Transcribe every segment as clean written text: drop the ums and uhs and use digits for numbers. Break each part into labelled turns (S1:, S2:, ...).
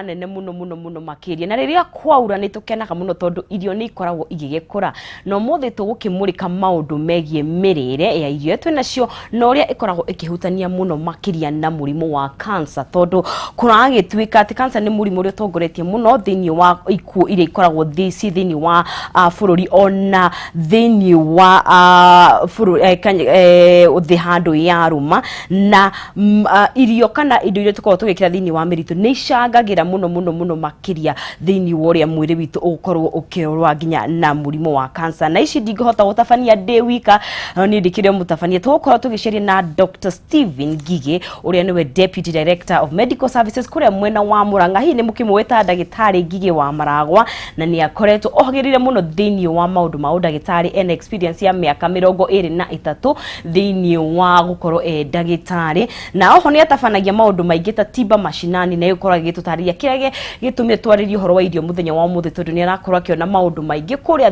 S1: Nene muno muno muno makiria. Na riria kwaura ni tukenaga muno tondu irio ni ikoragwo igigikura, na umuthi tugukimurika maundu megie mirire ya irio twinacio na uria ikoragwo ikihutania muno makiria na murimu wa cancer, tondu kuragituika ati cancer ni murimu uria utongoretie muno thiini wa ikuo iria ikoragwo ci thiini wa bururi ona thiini wa bururi thi handu yaruma na irio kana indo iria tukoragwo tugikira thiini wa mĩrĩ itũ nĩ icangagĩra muno muno muno makiria thiini wa ũrĩa mwĩrĩ witũ ũgũkorwo ũkĩrũa nginya na mũrimũ wa cancer. Na ici ndingĩhota gũtabania ndĩ wika, no niĩ ndĩkĩrĩ o mũtabania. Tũgũkorwo tũgĩcaria na Dr. Stephen Ngigĩ, ũrĩa nĩwe Deputy Director of Medical Services kũrĩa mwena wa Murang'a. Hihi nĩ mũkĩmũĩ ta ndagĩtarĩ Ngigĩ wa Maragwa, na nĩ akoretwo ohagĩrĩire mũno thĩinĩ wa maũndũ ma ũndagĩtarĩ. Ena experience ya mĩaka 23 thĩinĩ wa gũkorwo e ndagĩtarĩ, na oho nĩ atabanagia maũndũ maingĩ ta tiba mashinani, na ĩgũkorwo agĩgĩtũtarĩria kĩrĩa gĩtũmire twarĩrie ũhoro wa irio mũthenya wa ũmũthĩ, tondũ nĩ arakorwo akĩona maũndũ maingĩ kũrĩa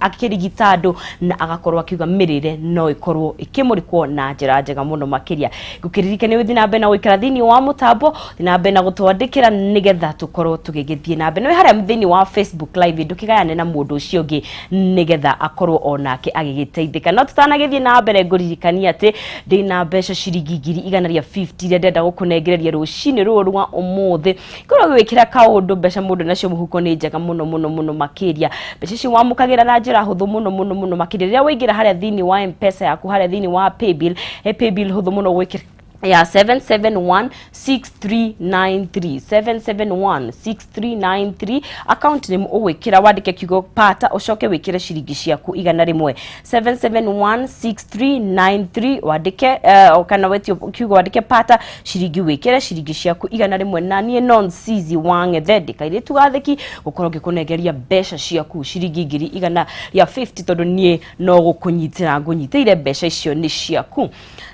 S1: akĩrigita andũ, na agakorwo akiuga mĩrĩre no ĩkorwo ĩkĩmũrĩkwo na njĩra njega mũno makĩria. Ngũkĩririkania ũthiĩ na mbere na gũikara thĩinĩ wa mũtambo, thiĩ na mbere na gũtwandĩkĩra nĩgetha tũkorwo tũgĩgĩthiĩ na mbere. Nĩ harĩa thĩinĩ wa Facebook Live, ndũkĩgayane na mũndũ ũcio ũngĩ nĩgetha akorwo onake agĩgĩteithĩka. No tũtanagĩthiĩ na mbere, ngũririkania atĩ ndĩna mbeca ciringi 150,000 iria ndĩrenda gũkũnengereria rũcinĩ rũrũ rwa ũmũthĩ. Korwo gwĩkĩra kaũndũ mbeca mũndũ nacio mũhuko nĩ njega mũno mũno mũno makĩria. Mbeca icio wamũkagĩra na njĩra hũthũ mũno mũno mũno makĩria rĩrĩa waingĩra harĩa thĩinĩ wa M-Pesa yaku, harĩa thĩinĩ wa paybill, he paybill hũthũ mũno gwĩkĩra ya 7716393, 7716393. Account nĩ ũgwĩkĩra, wandĩke kiugo "pata", ũcoke wĩkĩre ciringi ciaku 100. 7716393, wandĩke kana wetio kiugo, wandĩke "pata", ciringi, wĩkĩre ciringi ciaku 100. Na niĩ Nonsizi wa Ng'ethe, ndĩkairĩtu gatheki, gũkorwo ngĩkũnengeria mbeca ciaku ciringi 150,000, tondũ niĩ no gũkũnyitĩra ngũnyitĩire, mbeca icio nĩ ciaku.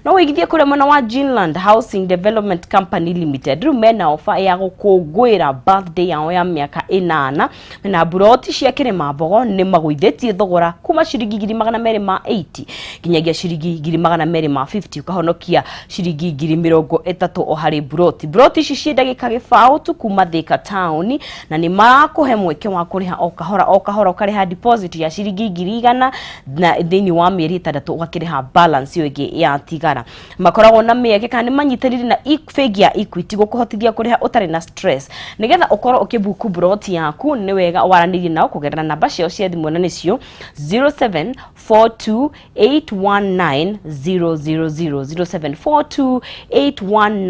S1: No wĩigithie kũrĩa mwena wa Ginland Housing Development Company Limited. Rĩu mena ofa ya gũkũngũĩra birthday yao ya mĩaka 8, na mburoti cia Kĩrĩma Mbogo nĩ magũithĩtie thogora kuma ciringi 280,000 nginyagia ciringi 250,000, ũkahonokia ciringi 30,000 o harĩ mburoti. Mburoti ici ciĩ ndagĩka 0 tu kuma Thika town, na nĩ marakũhe mweke wa kũrĩha o kahora o kahora, ũkarĩha deposit ya ciringi 100,000, na thĩinĩ wa mĩeri 6 ũgakĩrĩha balance ĩyo ĩngĩ yatigara. Makoragwo na mĩeke kana nĩ manyitanĩire na bengi ya Equity gũkũhotithia kũrĩha ũtarĩ na stress. Nĩgetha ũkorwo ũkĩbuku mburoti yaku, nĩ wega waranĩrie nao kũgerera namba ciao cia thimũ, na nĩcio 0742819000,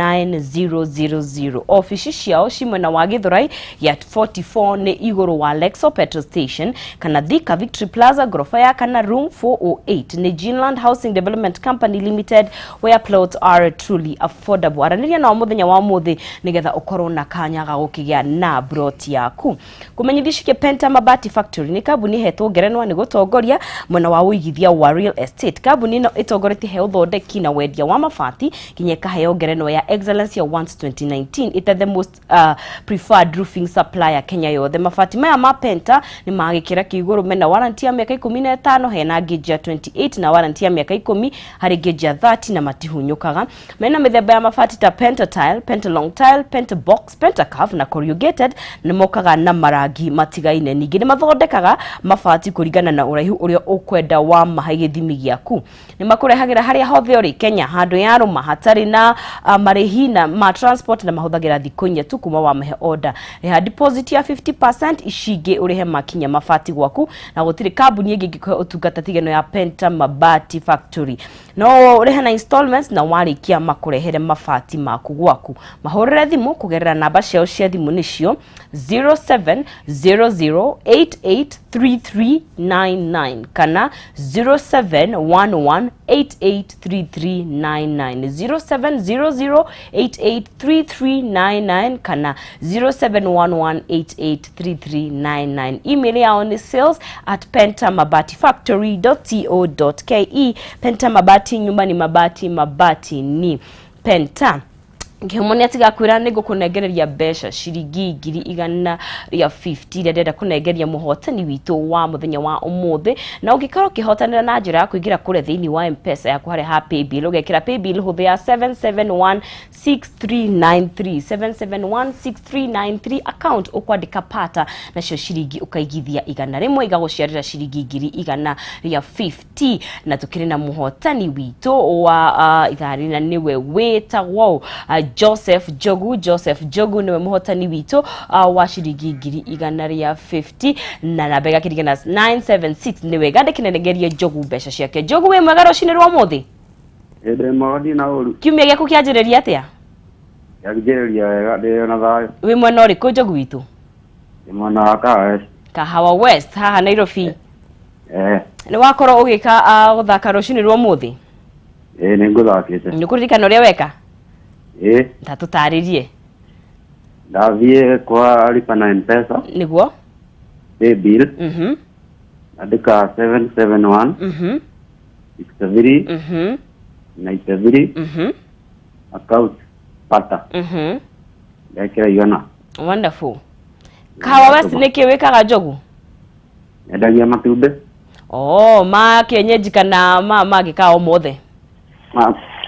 S1: 0742819000. Ofici ciao ci mwena wa Githurai ya 44, nĩ igũrũ wa Lexo petrol station, kana Thika Victory Plaza, gorofa ya kana, room 408. Nĩ Ginland Housing Development Company Limited, where plots are truly affordable. Aranĩria nao mũthenya wa ũmũthĩ nĩgetha ũkorwo na kanya ga gũkĩgĩa na broti yaku. Kũmenyithia cikie Penta Mabati Factory nĩ kambuni ĩhetwo ngerenwa nĩ gũtongoria mwena wa ũigithia wa real estate. Kambuni ĩno ĩtongoretie he ũthondeki na wendia wa mabati, nginya ĩkaheo ngerenwa ya Excellence Awards 2019 ĩta the most preferred roofing supplier Kenya yothe. Mabati maya ma Penta nĩ magĩkĩra kĩa igũrũ, mena warranty ya mĩaka 15, hena gauge ya 28 na warranty ya mĩaka 10 harĩ gauge ya 30, na matihunyũkaga. Mena mĩthemba ya mabati ta Penta Tile, Penta Long Tile, Penta Box, Penta Curve na corrugated. Nĩ mokaga na marangi matigaine. Ningĩ nĩ mathondekaga mabati kũringana na ũraihu ũrĩa ũkwenda wa mahe gĩthimi gĩaku. Nĩ makũrehagĩra harĩa hothe ũrĩ Kenya handũ yarũma hatarĩ na marĩhi na ma transport, na mahũthagĩra thikũ 4 tu kuma wamahe order. Rĩha deposit ya 50%, ici ingĩ ũrĩhe makinya mabati gwaku, na gũtirĩ kambuni ĩngĩ ĩngĩkũhe ũtungata tiga ĩno ya Penta Mabati Factory. No ũrĩhe na installments, na warĩkia makũrehere mabati maku gwaku. Mahũrĩre thimũ kũgerera namba ciao cia thimũ, nĩcio 0700883399 kana 0711883399, 0700883399 kana 0711883399. Email yao ni sales@pentamabatifactory.co.ke. Penta Mabati, nyumba ni mabati, mabati ni Penta. Kĩhumo nĩ atigakwĩra nĩ ngũkũnengereria mbeca ciringi 150,000 iria ndĩrenda kũnengeria mũhotani witũ wa mũthenya wa ũmũthĩ. Na ũngĩkorwo ũkĩhotanĩra na njĩra ya kũingĩra kũrĩa thĩinĩ wa M-Pesa yaku harĩa ha paybill, ũgekĩra paybill hũthũ ya 7716393, 7716393, account ũkwandĩka pata, nacio ciringi ũkaigithia 100 igagũciarĩra ciringi 150,000. Na tukĩrĩ na mũhotani witũ wa ithaa rĩna, nĩwe wĩtagwo Joseph Njogu. Joseph Njogu nĩwe mũhotani witũ wa ciringi 150,000 na namba ĩgakĩringa na 976. Nĩ wega ndĩkĩnengerie Njogu mbeca ciake. Njogu, wĩ mwega rũcinĩ rwa ũmũthĩ?
S2: Ĩndĩ mwega, ndina ũru.
S1: Kiumia gĩaku kĩanjĩrĩria atĩa?
S2: Kĩanjĩrĩria wega, ndĩ na thayũ.
S1: Wĩ mwena ũrĩkũ, Njogu witũ?
S2: Ndĩ mwena wa Kahawa.
S1: Kahawa West haha Nairobi?
S2: Eh.
S1: Nĩ wakorwo ũgĩka gũthaka rũcinĩ rwa ũmũthĩ?
S2: Ĩĩ, nĩ ngũthakĩte.
S1: Nĩ ũkũririkana ũrĩa weka?
S2: Ĩĩ.
S1: Ta tũtarĩrie.
S2: Ndathiĩ kwa lipa na M-Pesa. Pay bill. Andĩka 771 63 93, account pata. Ndekĩra 100.
S1: Wonderful. Kahawa West nĩ kĩ wĩkaga, Njogu?
S2: Endagia matumbĩ.
S1: Oh, ma kienyeji kana ma mangĩ ka o mothe?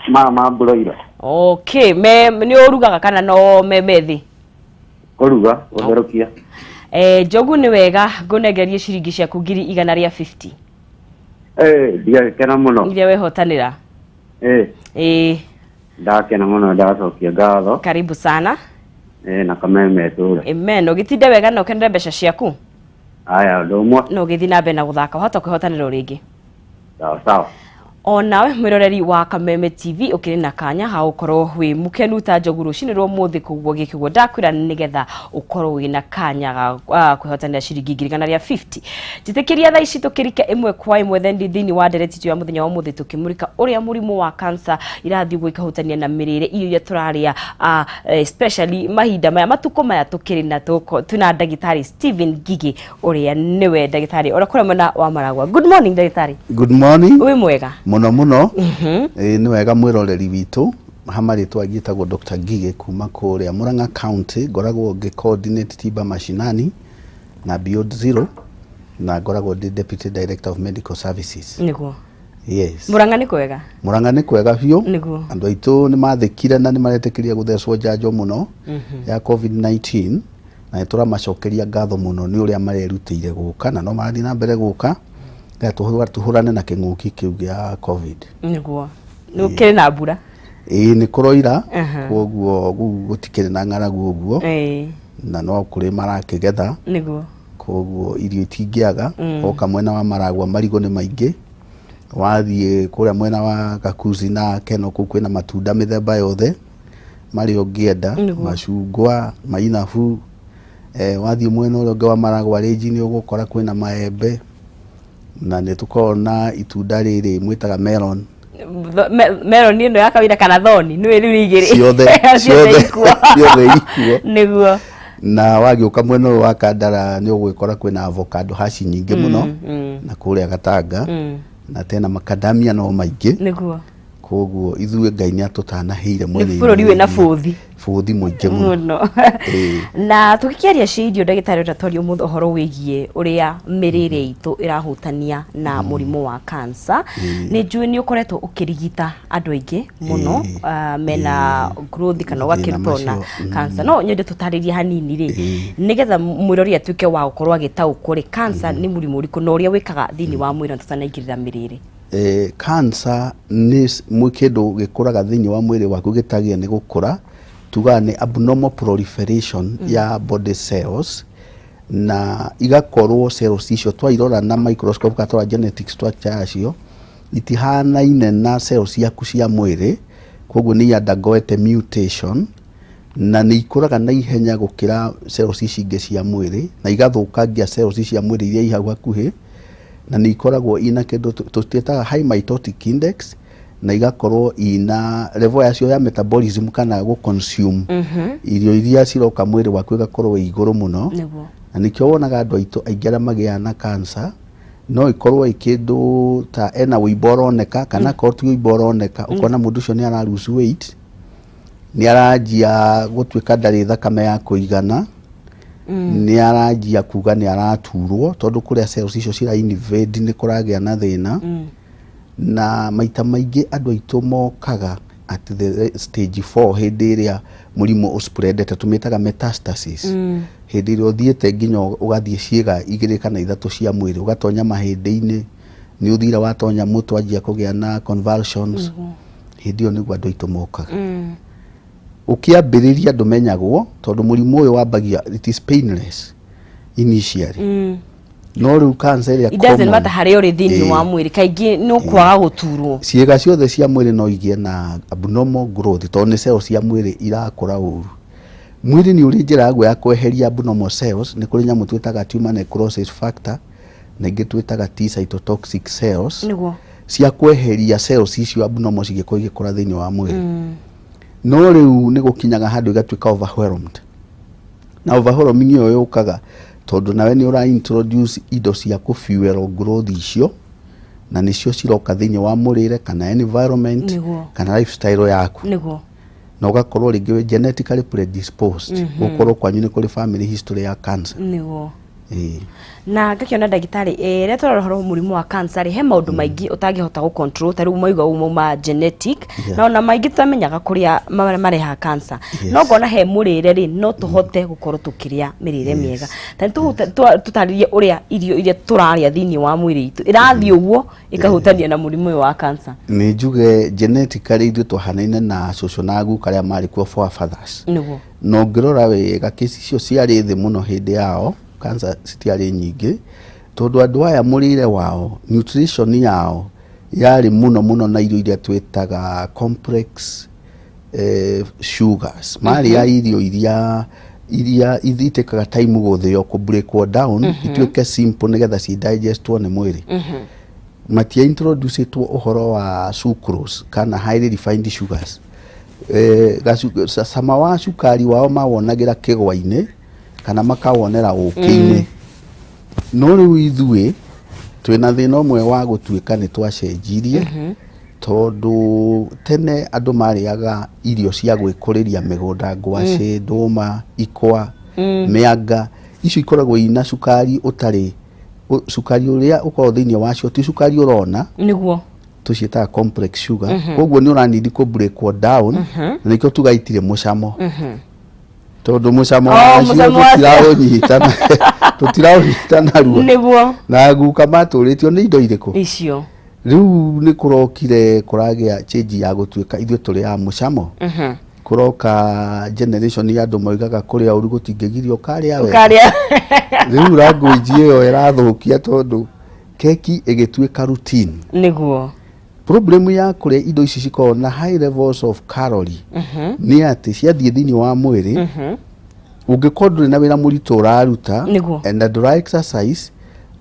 S2: Ma broiler.
S1: Okay, me nĩ ũrugaga kana no me methi?
S2: Kũruga, gũtherũkia.
S1: Eh, Njogu, nĩ wega ngũnengerie ciringi ciaku 150,000.
S2: Eh, ndigagĩkena mũno.
S1: Iria wehotanĩra.
S2: Ĩĩ.
S1: Ĩĩ.
S2: Ndakena mũno, ndacokia ngatho.
S1: Karibu sana.
S2: Ĩĩ, na kameme tũre.
S1: Amen. Ũgĩtinde wega na ũkenere mbeca ciaku.
S2: Aya, ũndũ ũmwe.
S1: Na ũgĩthiĩ na mbere na gũthaka, wahota kwĩhotanĩra o rĩngĩ.
S2: Sawa sawa.
S1: Onawe mwĩroreri wa Kameme TV, ũkĩrĩ na kanya ga gũkorwo wĩ mũkenu ta Njogu rũcinĩ rwa ũmũthĩ. Koguo gĩkĩ guo ndakwĩra nĩgetha ũkorwo wĩna kanya ga kwĩhotanĩra ciringi 150,000. Njĩtĩkĩria thaa ici tũkĩrike ĩmwe kwa ĩmwe thendi thĩinĩ wa ndereti itũ ya mũthenya wa ũmũthĩ, tũkĩmũrĩka ũrĩa mũrimũ wa cancer irathiĩ ũguo ikahutania na mĩrĩre, irio iria tũrarĩa, especially mahinda maya, matukũ maya tũkĩrĩ na twĩna ndagĩtarĩ Stephen Ngigĩ, ũrĩa nĩwe ndagĩtarĩ ora kũrĩa mwena wa Maragwa. Good morning, ndagĩtarĩ.
S3: Good morning.
S1: Wĩ mwega?
S3: Mũno mũno. Ĩĩ, nĩ wega. Mwĩroreri witũ, ha marĩtwa njĩtagwo Dr. Ngigĩ kuma kũrĩa Murang'a County. Ngoragwo ngĩ coordinate Tiba Mashinani na Beyond Zero, na ngoragwo ndĩ Deputy Director of Medical Services. Yes.
S1: Murang'a nĩ kwega?
S3: Murang'a nĩ kwega biũ. Andũ aitũ nĩ mathĩkire na nĩ maretĩkĩria gũthecwo njanjo mũno ya COVID-19, na nĩ tũramacokeria ngatho mũno nĩ ũrĩa marerutĩire gũka, na no marathiĩ na mbere gũka nĩgetha tũhũrane na kĩng'ũki kĩu gĩa COVID.
S1: Nĩguo, nĩ ũkĩrĩ na mbura?
S3: Ĩĩ, nĩ kũroira, koguo gũu gũtikĩrĩ na ng'aragu ũguo, na no kũrĩ marakĩgetha. Koguo irio itingĩaga. Woka mwena wa Maragwa, marigũ nĩ maingĩ. Wathiĩ kũrĩa mwena wa Gakuzi na Keno, kũu kwĩna matunda mĩthemba yothe marĩa ũngĩenda, macungwa, mainabu. Wathiĩ mwena ũrĩa ũngĩ wa Maragwa rĩnji, nĩ ũgũkora kwĩna maembe, na nĩ tũkoragwo na itunda rĩrĩ mwĩtaga melon.
S1: Melon ĩno ya kawaida kana thoni? Nĩ rĩu igĩrĩ.
S3: Ciothe.
S1: Ciothe.
S3: Ciothe.
S1: Ikuo.
S3: Ciothe ikuo. Na wagĩũka mwena ũyũ wa Kandara, nĩ ũgwĩkora kwĩna avocado haci nyingĩ mũno, na kũrĩa Gatanga, na tena makadamia no maingĩ. Koguo ithuĩ Ngai nĩ atũtanahĩire
S1: Nĩ
S3: mwena-inĩ
S1: bũrũri wĩna
S3: wĩgiĩ
S1: bũthi.
S3: Bũthi mũingĩ mũno.
S1: Mũno.
S3: Ĩĩ.
S1: Na tũgĩkĩaria cia irio, ndagĩtarĩ, ũrĩa twaria ũmũthĩ ũhoro wĩgiĩ ũrĩa mĩrĩre itũ ĩrahutania na mũrimũ wa cancer, nĩ njũĩ nĩ ũkoretwo ũkĩrigita andũ aingĩ mũno mena growth kana
S3: Mathĩna
S1: ũgakĩruta ona
S3: macio,
S1: cancer. No nyende tũtarĩrie hanini rĩ, nĩgetha mwĩrori atuĩke wa gũkorwo agĩtaũkwo rĩ, cancer nĩ mũrimũ ũrĩkũ na ũrĩa wĩkaga thĩinĩ wa mwĩrĩ, na tũtanaingĩrĩra mĩrĩre.
S3: Cancer nĩ kĩndũ gĩkũraga thĩinĩ wa mwĩrĩ waku gĩtagĩrĩire nĩ gũkũra. Tugaga nĩ abnormal proliferation ya body cells, na igakorwo cells icio twairora na microscope kana twarora genetic structure yacio, itihanaine na cells ciaku cia mwĩrĩ. Koguo nĩ undergoete mutation, na nĩ ikũraga na ihenya gũkĩra cells ici ingĩ cia mwĩrĩ, na igathũkangia cells cia mwĩrĩ iria i hau hakuhĩ, na nĩ ikoragwo ina kĩndũ tũtiĩtaga high mitotic index, na igakorwo ina level yacio ya metabolism kana gũ consume irio iria ciroka mwĩrĩ waku ĩgakorwo ĩ igũrũ mũno. Na nĩkĩo wonaga andũ aitũ aingĩ arĩa magĩaga na cancer, no ĩkorwo ĩ kĩndũ ta ena wũimbo ũroneka, kana akorwo ti wũimbo ũroneka, ũkona mũndũ ũcio nĩ ara lose weight. Nĩ aranjia gũtuĩka ndarĩ thakame ya kũigana. Nĩ aranjia kuga nĩ araturwo tondũ kũrĩa cells icio cira invade nĩ kũragĩa na thĩna. Na maita maingĩ andũ aitũ mokaga at the stage 4, hĩndĩ ĩrĩa mũrimũ ũspreadete, tũmĩtaga metastasis, hĩndĩ ĩrĩa ũthiĩte nginya ũgathiĩ ciĩga igĩrĩ kana ithatũ cia mwĩrĩ, ũgatonya mahĩndĩ-inĩ, nĩ ũthire watonya mũtwe, wanjia kũgĩa na convulsions. Hĩndĩ ĩyo nĩguo andũ aitũ mokaga. Ũkĩambĩrĩria ndũmenyagwo tondũ mũrimũ ũyũ wambagia, it is painless initially, no rĩu cancer ĩrĩa
S1: It doesn't
S3: common-
S1: matter harĩa ũrĩ thĩinĩ wa mwĩrĩ, kaingĩ nĩ ũkwaga gũturwo.
S3: Ciĩga ciothe cia mwĩrĩ no igĩe na abnormal growth tondũ nĩ cells cia mwĩrĩ irakũra ũru. Mwĩrĩ nĩ ũrĩ njĩra yaguo ya kweheria abnormal cells. Nĩ kũrĩ nyamũ twĩtaga tumor necrosis factor na ingĩ twĩtaga T cytotoxic cells cia kweheria cells icio abnormal cigĩkorwo igĩkũra thĩinĩ wa mwĩrĩ. No rĩu nĩ gũkinyaga handũ igatuĩka overwhelmed, na overwhelming ĩyo yũkaga tondũ nawe nĩ ũra introduce indo cia kũ fuel growth icio, na nĩcio ciroka thĩinĩ wa mũrĩre kana environment kana lifestyle yaku, na ũgakorwo rĩngĩ wĩ genetically predisposed, gũkorwo kwanyu nĩ kũrĩ family history ya cancer. Ĩĩ.
S1: Na ngakĩona ndagĩtarĩ, rĩrĩa tũrora ũhoro wa mũrimũ wa cancer rĩ, he maũndũ maingĩ ũtangĩhota gũ control, ta rĩu mauga ũguo ma genetic, na ona maingĩ tutamenyaga kũrĩa marehaga cancer. No ngona he mũrĩre rĩ, no tũhote gũkorwo tũkĩrĩa mĩrĩre mĩega. Ta nĩ tũtarĩrie ũrĩa irio iria tũrarĩa thĩinĩ wa mwĩrĩ itũ ĩrathiĩ ũguo ĩkahutania na mũrimũ ũyũ wa cancer.
S3: Nĩ njuge genetically ithuĩ twahanaine na cũcũ na guka arĩa marĩ kuo, forefathers. Na ũngĩrora wega, kesi icio ciarĩ thĩ mũno hĩndĩ yao, cancer citiarĩ nyingĩ tondũ andũ aya mũrĩre wao, nutrition yao yarĩ mũno mũno na irio iria twĩtaga complex sugars. Marĩa irio iria itĩkaga time gũthĩo, kũ breakwo down ituĩke simple nĩgetha ci digestwo nĩ mwĩrĩ. Matia introducetwo ũhoro wa sucrose kana highly refined sugars. Cama wa cukari wao mawonagĩra kĩgwa-inĩ kana makawonera ũkĩ-inĩ. No rĩu ithuĩ twĩna thĩna ũmwe wa gũtuĩka nĩ twacenjirie, tondũ tene andũ marĩaga irio cia gwĩkũrĩria mĩgũnda, ngwacĩ, ndũma, ikwa, mĩanga. Icio ikoragwo ina cukari ũtarĩ cukari ũrĩa ũkoragwo thĩinĩ wacio ti cukari ũrona. Tũciĩtaga complex sugar, koguo nĩ ũranidi kũ breakwo down, na nĩkĩo tuga itirĩ mũcamo, tondũ mũcamo
S1: Oh,
S3: wacio
S1: mũcamo wacio.
S3: Tũtiraũnyita narua. Na guka matũrĩtio nĩ indo irĩkũ?
S1: Icio.
S3: Rĩu nĩ kũrokire kũragĩa change ya gũtuĩka ithuĩ tũrĩaga mũcamo. Kũroka generation ya andũ moigaga kũrĩa ũru gũtingĩgiria ũkarĩa wega.
S1: Ũkarĩa.
S3: Rĩu language ĩyo ĩrathũkia tondũ keki ĩgĩtuĩka routine. Problem ya kũrĩa indo ici cikoragwo na high levels of calorie nĩ atĩ ciathiĩ thĩinĩ wa mwĩrĩ, ũngĩkorwo ndũrĩ na wĩra mũritũ ũraruta and ndũra exercise,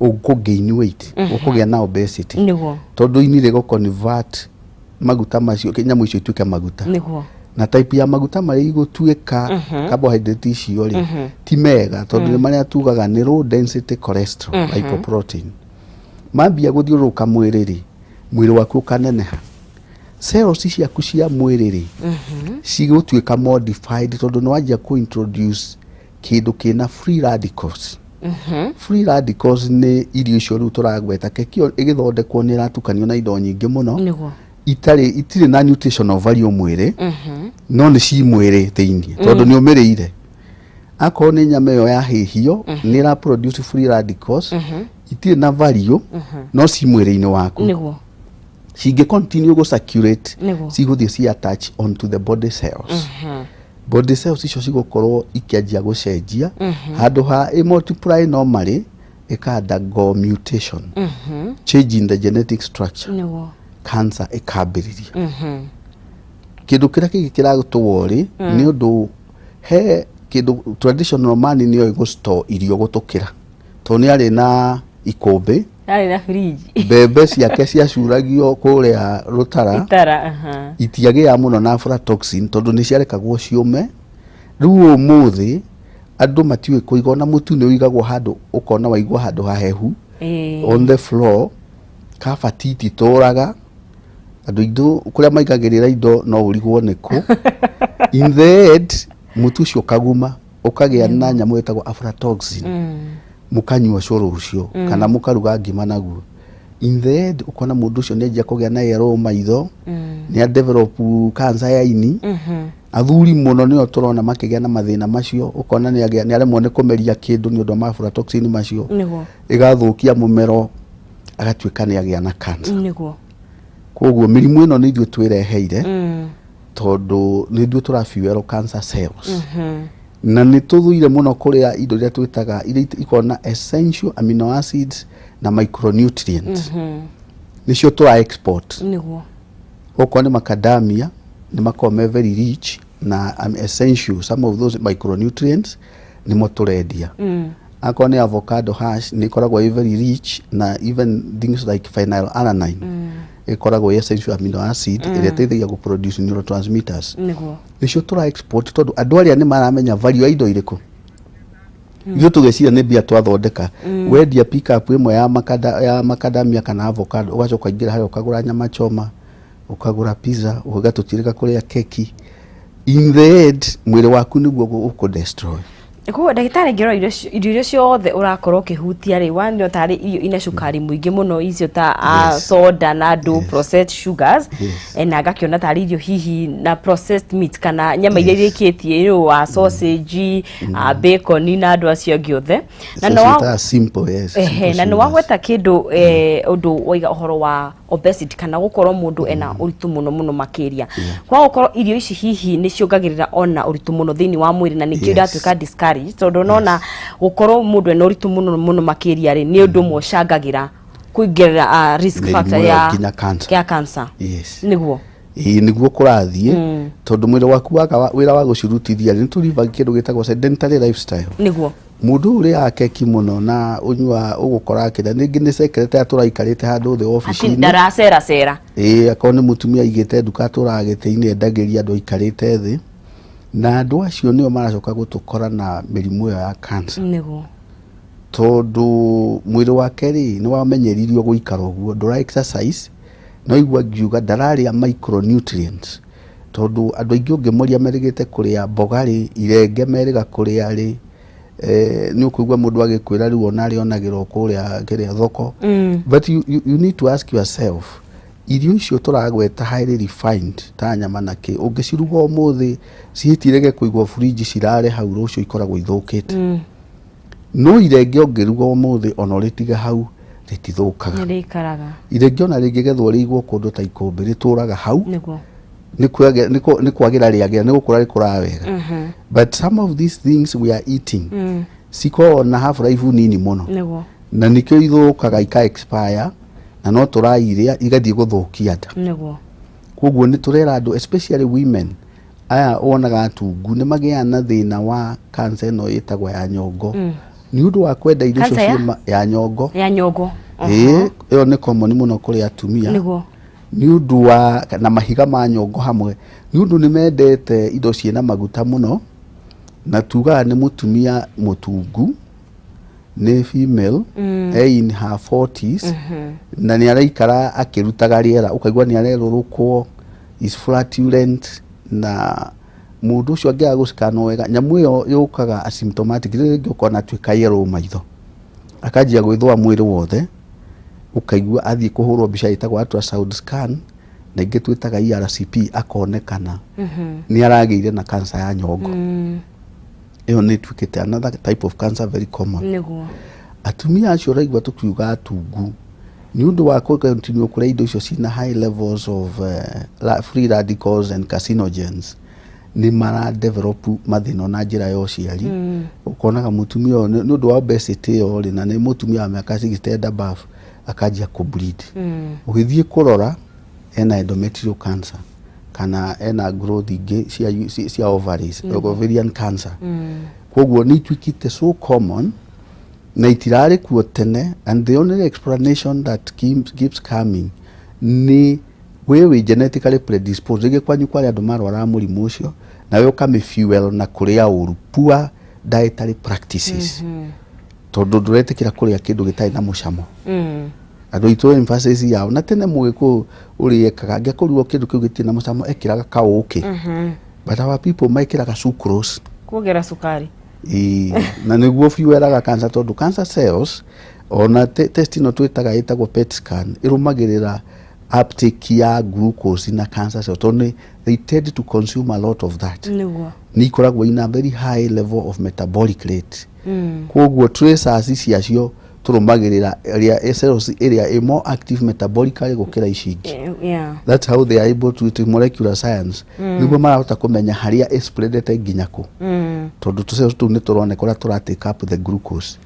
S3: ũkũ gain weight, ũkũgĩa na obesity, tondũ ini rĩgũ convert maguta macio, nyamũ icio ituĩke maguta, na type ya maguta marĩa igũtuĩka carbohydrate icio rĩ, ti mega, tondũ nĩ marĩa tugaga nĩ low density cholesterol lipoprotein. Mambia gũthiũrũrũka mwĩrĩ rĩ, mwĩrĩ waku ũkaneneha, cells ciaku cia mwĩrĩ rĩ, cigũtuĩka modified tondũ nĩ wanjia kũ introduce kĩndũ kĩna free radicals. Free radicals nĩ irio icio rĩu tũragweta. Keki ĩyo ĩgĩthondekwo nĩ ĩratukanio na indo nyingĩ mũno itarĩ itirĩ na nutritional value mwĩrĩ, no nĩ ci mwĩrĩ thĩinĩ tondũ nĩ ũmĩrĩire. Akorwo nĩ nyama ĩyo yahĩhio, nĩ ĩra produce free radicals itirĩ na value, no ci mwĩrĩ-inĩ waku. Cingĩ continue gũ circulate, cigũthiĩ ci attach onto the body cells. Body cells icio cigũkorwo ikĩanjia gũcenjia, handũ ha ĩ multiply normally, ĩka undergo mutation, change in the genetic structure. Cancer ĩkambĩrĩria. Kĩndũ kĩrĩa kĩngĩ kĩratũwo rĩ, nĩ ũndũ he kĩndũ traditional man nĩoĩ gũ store irio gũtũkĩra, tondũ nĩ arĩ na ikũmbĩ.
S1: Yarĩ na fridge.
S3: Mbembe ciake ciacuragio kũrĩa rũtara.
S1: Itara, aha.
S3: Itiagĩa mũno na aflatoxin tondũ nĩ ciarekagwo ciũme. Rĩu ũmũthĩ andũ matiũĩ kũiga, ona mũtu nĩ ũigagwo handũ ũkona waigwo handũ hahehu, on the floor. Kabati ititũraga. Andũ aitũ kũrĩa maigagĩrĩra indo no ũrigwo nĩ kũ. In the end mũtu ũcio ũkaguma, ũkagĩa na nyamũ ĩtagwo aflatoxin. Mũkanyua cũrũ ũcio kana mũkaruga ngima naguo. In the end ũkona mũndũ ũcio nĩ anjia kũgĩa na yellow maitho, nĩ a develop cancer ya ini. Athuri mũno nĩo tũrona makĩgĩa na mathĩna macio. Ũkona nĩ aremwo nĩ kũmeria kĩndũ nĩ ũndũ wa aflatoxin macio. Ĩgathũkia mũmero, agatuĩka nĩ agĩa na cancer. Koguo mĩrimũ ĩno nĩ ithuĩ twĩreheire, tondũ nĩ ithuĩ tũra fuel cancer cells. Na nĩ tũthũire mũno kũrĩa indo iria twĩtaga iria ikoragwo na essential amino acids na micronutrients. Nĩcio tũra export. Okorwo nĩ macadamia, nĩ makoragwo me very rich na essential, some of those micronutrients nĩmo tũrendia. Akorwo nĩ avocado hash, nĩ ĩkoragwo ĩ very rich na even things like phenylalanine, ĩkoragwo ĩ essential amino acid ĩrĩa ĩteithagia gũ produce neurotransmitters. Nĩcio tũra export, tondũ andũ arĩa nĩ maramenya value ya indo irĩkũ. Ithuĩ tũgeciria nĩ mbia twathondeka. Wendia pickup ĩmwe ya macadamia kana avocado, ũgacoka ũkaingĩra harĩa ũkagũra nyama choma, ũkagũra pizza, ũgatũtirĩka kũrĩa keki. In the end mwĩrĩ waku nĩguo ũkũ destroy.
S1: Koguo ndagĩtarĩ, ngĩrora irio iria ciothe ũrakorwo ũkĩhutia rĩ, one no tarĩ irio ina cukari mũingĩ mũno, icio ta soda na andũ processed sugars. Na ngakĩona tarĩ irio hihi na processed meat kana nyama iria irĩkĩtie ĩrĩ wa sausage, bacon na andũ acio angĩ othe.
S3: Na no wa simple, yes.
S1: Ehe, na nĩ wagweta kĩndũ ũndũ waiga ũhoro wa obesity kana gũkorwo mũndũ ena ũritũ mũno mũno makĩria. Kwa gũkorwo irio ici hihi nĩ ciongagĩrĩra ona ũritũ mũno thĩinĩ wa mwĩrĩ, na nĩkĩo iratuĩka discouraged, tondũ nona gũkorwo mũndũ ena ũritũ mũno mũno makĩria rĩ, nĩ ũndũ ũmwe ũcangagĩra kũingĩrĩra risk
S3: mĩrimũ
S1: factor
S3: ĩyo
S1: ya
S3: nginya cancer.
S1: Ya cancer. Nĩguo.
S3: Ĩĩ, nĩguo kũrathiĩ, tondũ mwĩrĩ waku waga wĩra wa gũcirutithia rĩ, nĩ tũriva kĩndũ gĩtagwo sedentary lifestyle. Mũndũ ũyũ ũrĩaga keki mũno na ũnyua, ũgũkora akĩrĩa rĩngĩ nĩ secretary tũraikarĩte handũ thĩ
S1: ati
S3: obici-inĩ.
S1: Ndaracera cera.
S3: Ĩĩ, akorwo nĩ mũtumia aigĩte nduka, atũraga gĩtĩ-inĩ, endagĩria andũ aikarĩte thĩ, na andũ acio nĩo maracoka gũtũkora na mĩrimũ ĩyo ya cancer, tondũ mwĩrĩ wake rĩ, nĩ wamenyeririo gũikara ũguo, ndũra exercise. No igua ngiuga ndararĩa micronutrients, tondũ andũ aingĩ ũngĩmoria merĩgĩte kũrĩa mboga rĩ, irenge merĩga kũrĩa rĩ, nĩ ũkũigua mũndũ agĩkwĩra rĩu ona arĩa onagĩrwo kũrĩa kĩrĩa thoko. But you need to ask yourself, irio icio tũragweta highly refined ta nyama na kĩ, ũngĩciruga ũmũthĩ cihitirege kũigwo fridge cirare hau, rũciũ ikoragwo ithũkĩte. No irenge ũngĩruga ũmũthĩ ona ũrĩtige hau, rĩtithũkaga.
S1: Nĩ rĩikaraga.
S3: Irenge ona rĩngĩgethwo rĩigwo kũndũ ta ikũmbĩ, rĩtũraga hau. Nĩ kwagĩra rĩagĩra, nĩ gũkũra rĩkũraga wega. But some of these things we are eating cikoragwo na half life nini mũno, na nĩkĩo ithũkaga, ika expire, na no tũrairia igathiĩ gũthũkia nda. Koguo nĩ tũrera andũ, especially women aya wonaga atungu, nĩ magĩaga na thĩna wa cancer ĩno ĩtagwo ya nyongo nĩ ũndũ wa kwenda irio icio.
S1: Cancer ya?
S3: Ya nyongo.
S1: Ya nyongo.
S3: Ĩĩ, ĩyo nĩ common mũno kũrĩ atumia. Nĩ ũndũ wa na mahiga ma nyongo hamwe, nĩ ũndũ nĩ mendete indo ciĩna maguta mũno. Na tugaga nĩ mũtumia mũtungu, nĩ female e in her 40s na nĩ araikara akĩrutaga rĩera, ũkaigua nĩ arerũrũkwo, is flatulent, na mũndũ ũcio angĩaga gũcikanwo wega, nyamũ ĩyo yũkaga asymptomatic. Rĩrĩ rĩngĩ ũkona atuĩka yellow maitho, akanjia gwĩthũa mwĩrĩ wothe, ũkaigua athiĩ kũhũrwo mbica ĩtagwo ultrasound scan na ingĩ twĩtaga ERCP, akonekana nĩ aragĩire na cancer ya nyongo. Ĩyo nĩ ĩtuĩkĩte another type of cancer very common. Atumia acio ũraigua tũkiuga atungu, nĩ ũndũ wa kũ continue kũrĩa indo icio ciĩna high levels of free radicals and carcinogens, nĩ mara develop mathĩna na njĩra ya ũciari. Ũkonaga mũtumia ũyũ nĩ ũndũ wa obesity ĩyo rĩ, na nĩ mũtumia wa mĩaka 60 and above, akanjia kũ bleed. Ũgĩthiĩ kũrora ena endometrial cancer kana ena growth ingĩ cia ovaries, ovarian cancer. Koguo nĩ ituĩkĩte so common na itirarĩ kuo tene, and the only explanation that keeps coming nĩ we wĩ genetically predisposed. Rĩngĩ kwanyu kwarĩ andũ marwaraga mũrimũ ũcio, nawe ũkamĩ fuel na kũrĩa ũru, poor dietary practices, tondũ ndũretĩkĩra kũrĩa kĩndũ gĩtarĩ na mũcamo. Andũ aitũ emphasis yao na tene mũgĩkũyũ ũrĩa ekaga, angĩakorirwo kĩndũ kĩu gĩtirĩ na mũcamo, ekĩraga kaũkĩ, but our people mekĩraga sucrose.
S1: Kuongera cukari.
S3: Ĩĩ, na nĩguo fuelaga cancer, tondũ cancer cells ona test ĩno twĩtaga, ĩtagwo PET scan, ĩrũmagĩrĩra uptake ya glucose na cancer cells, tondũ they tend to consume a lot of that. Nĩ ikoragwo ina very high level of metabolic rate. Koguo tracers ciacio tũrũmagĩrĩra ĩrĩa cells ĩrĩa ĩ more active metabolically gũkĩra ici ingĩ. That's how they are able to molecular science, nĩguo marahota kũmenya harĩa ĩspreadete nginya kũ, tondũ tũcells tũu nĩ tũroneka ũrĩa tũra take up the glucose.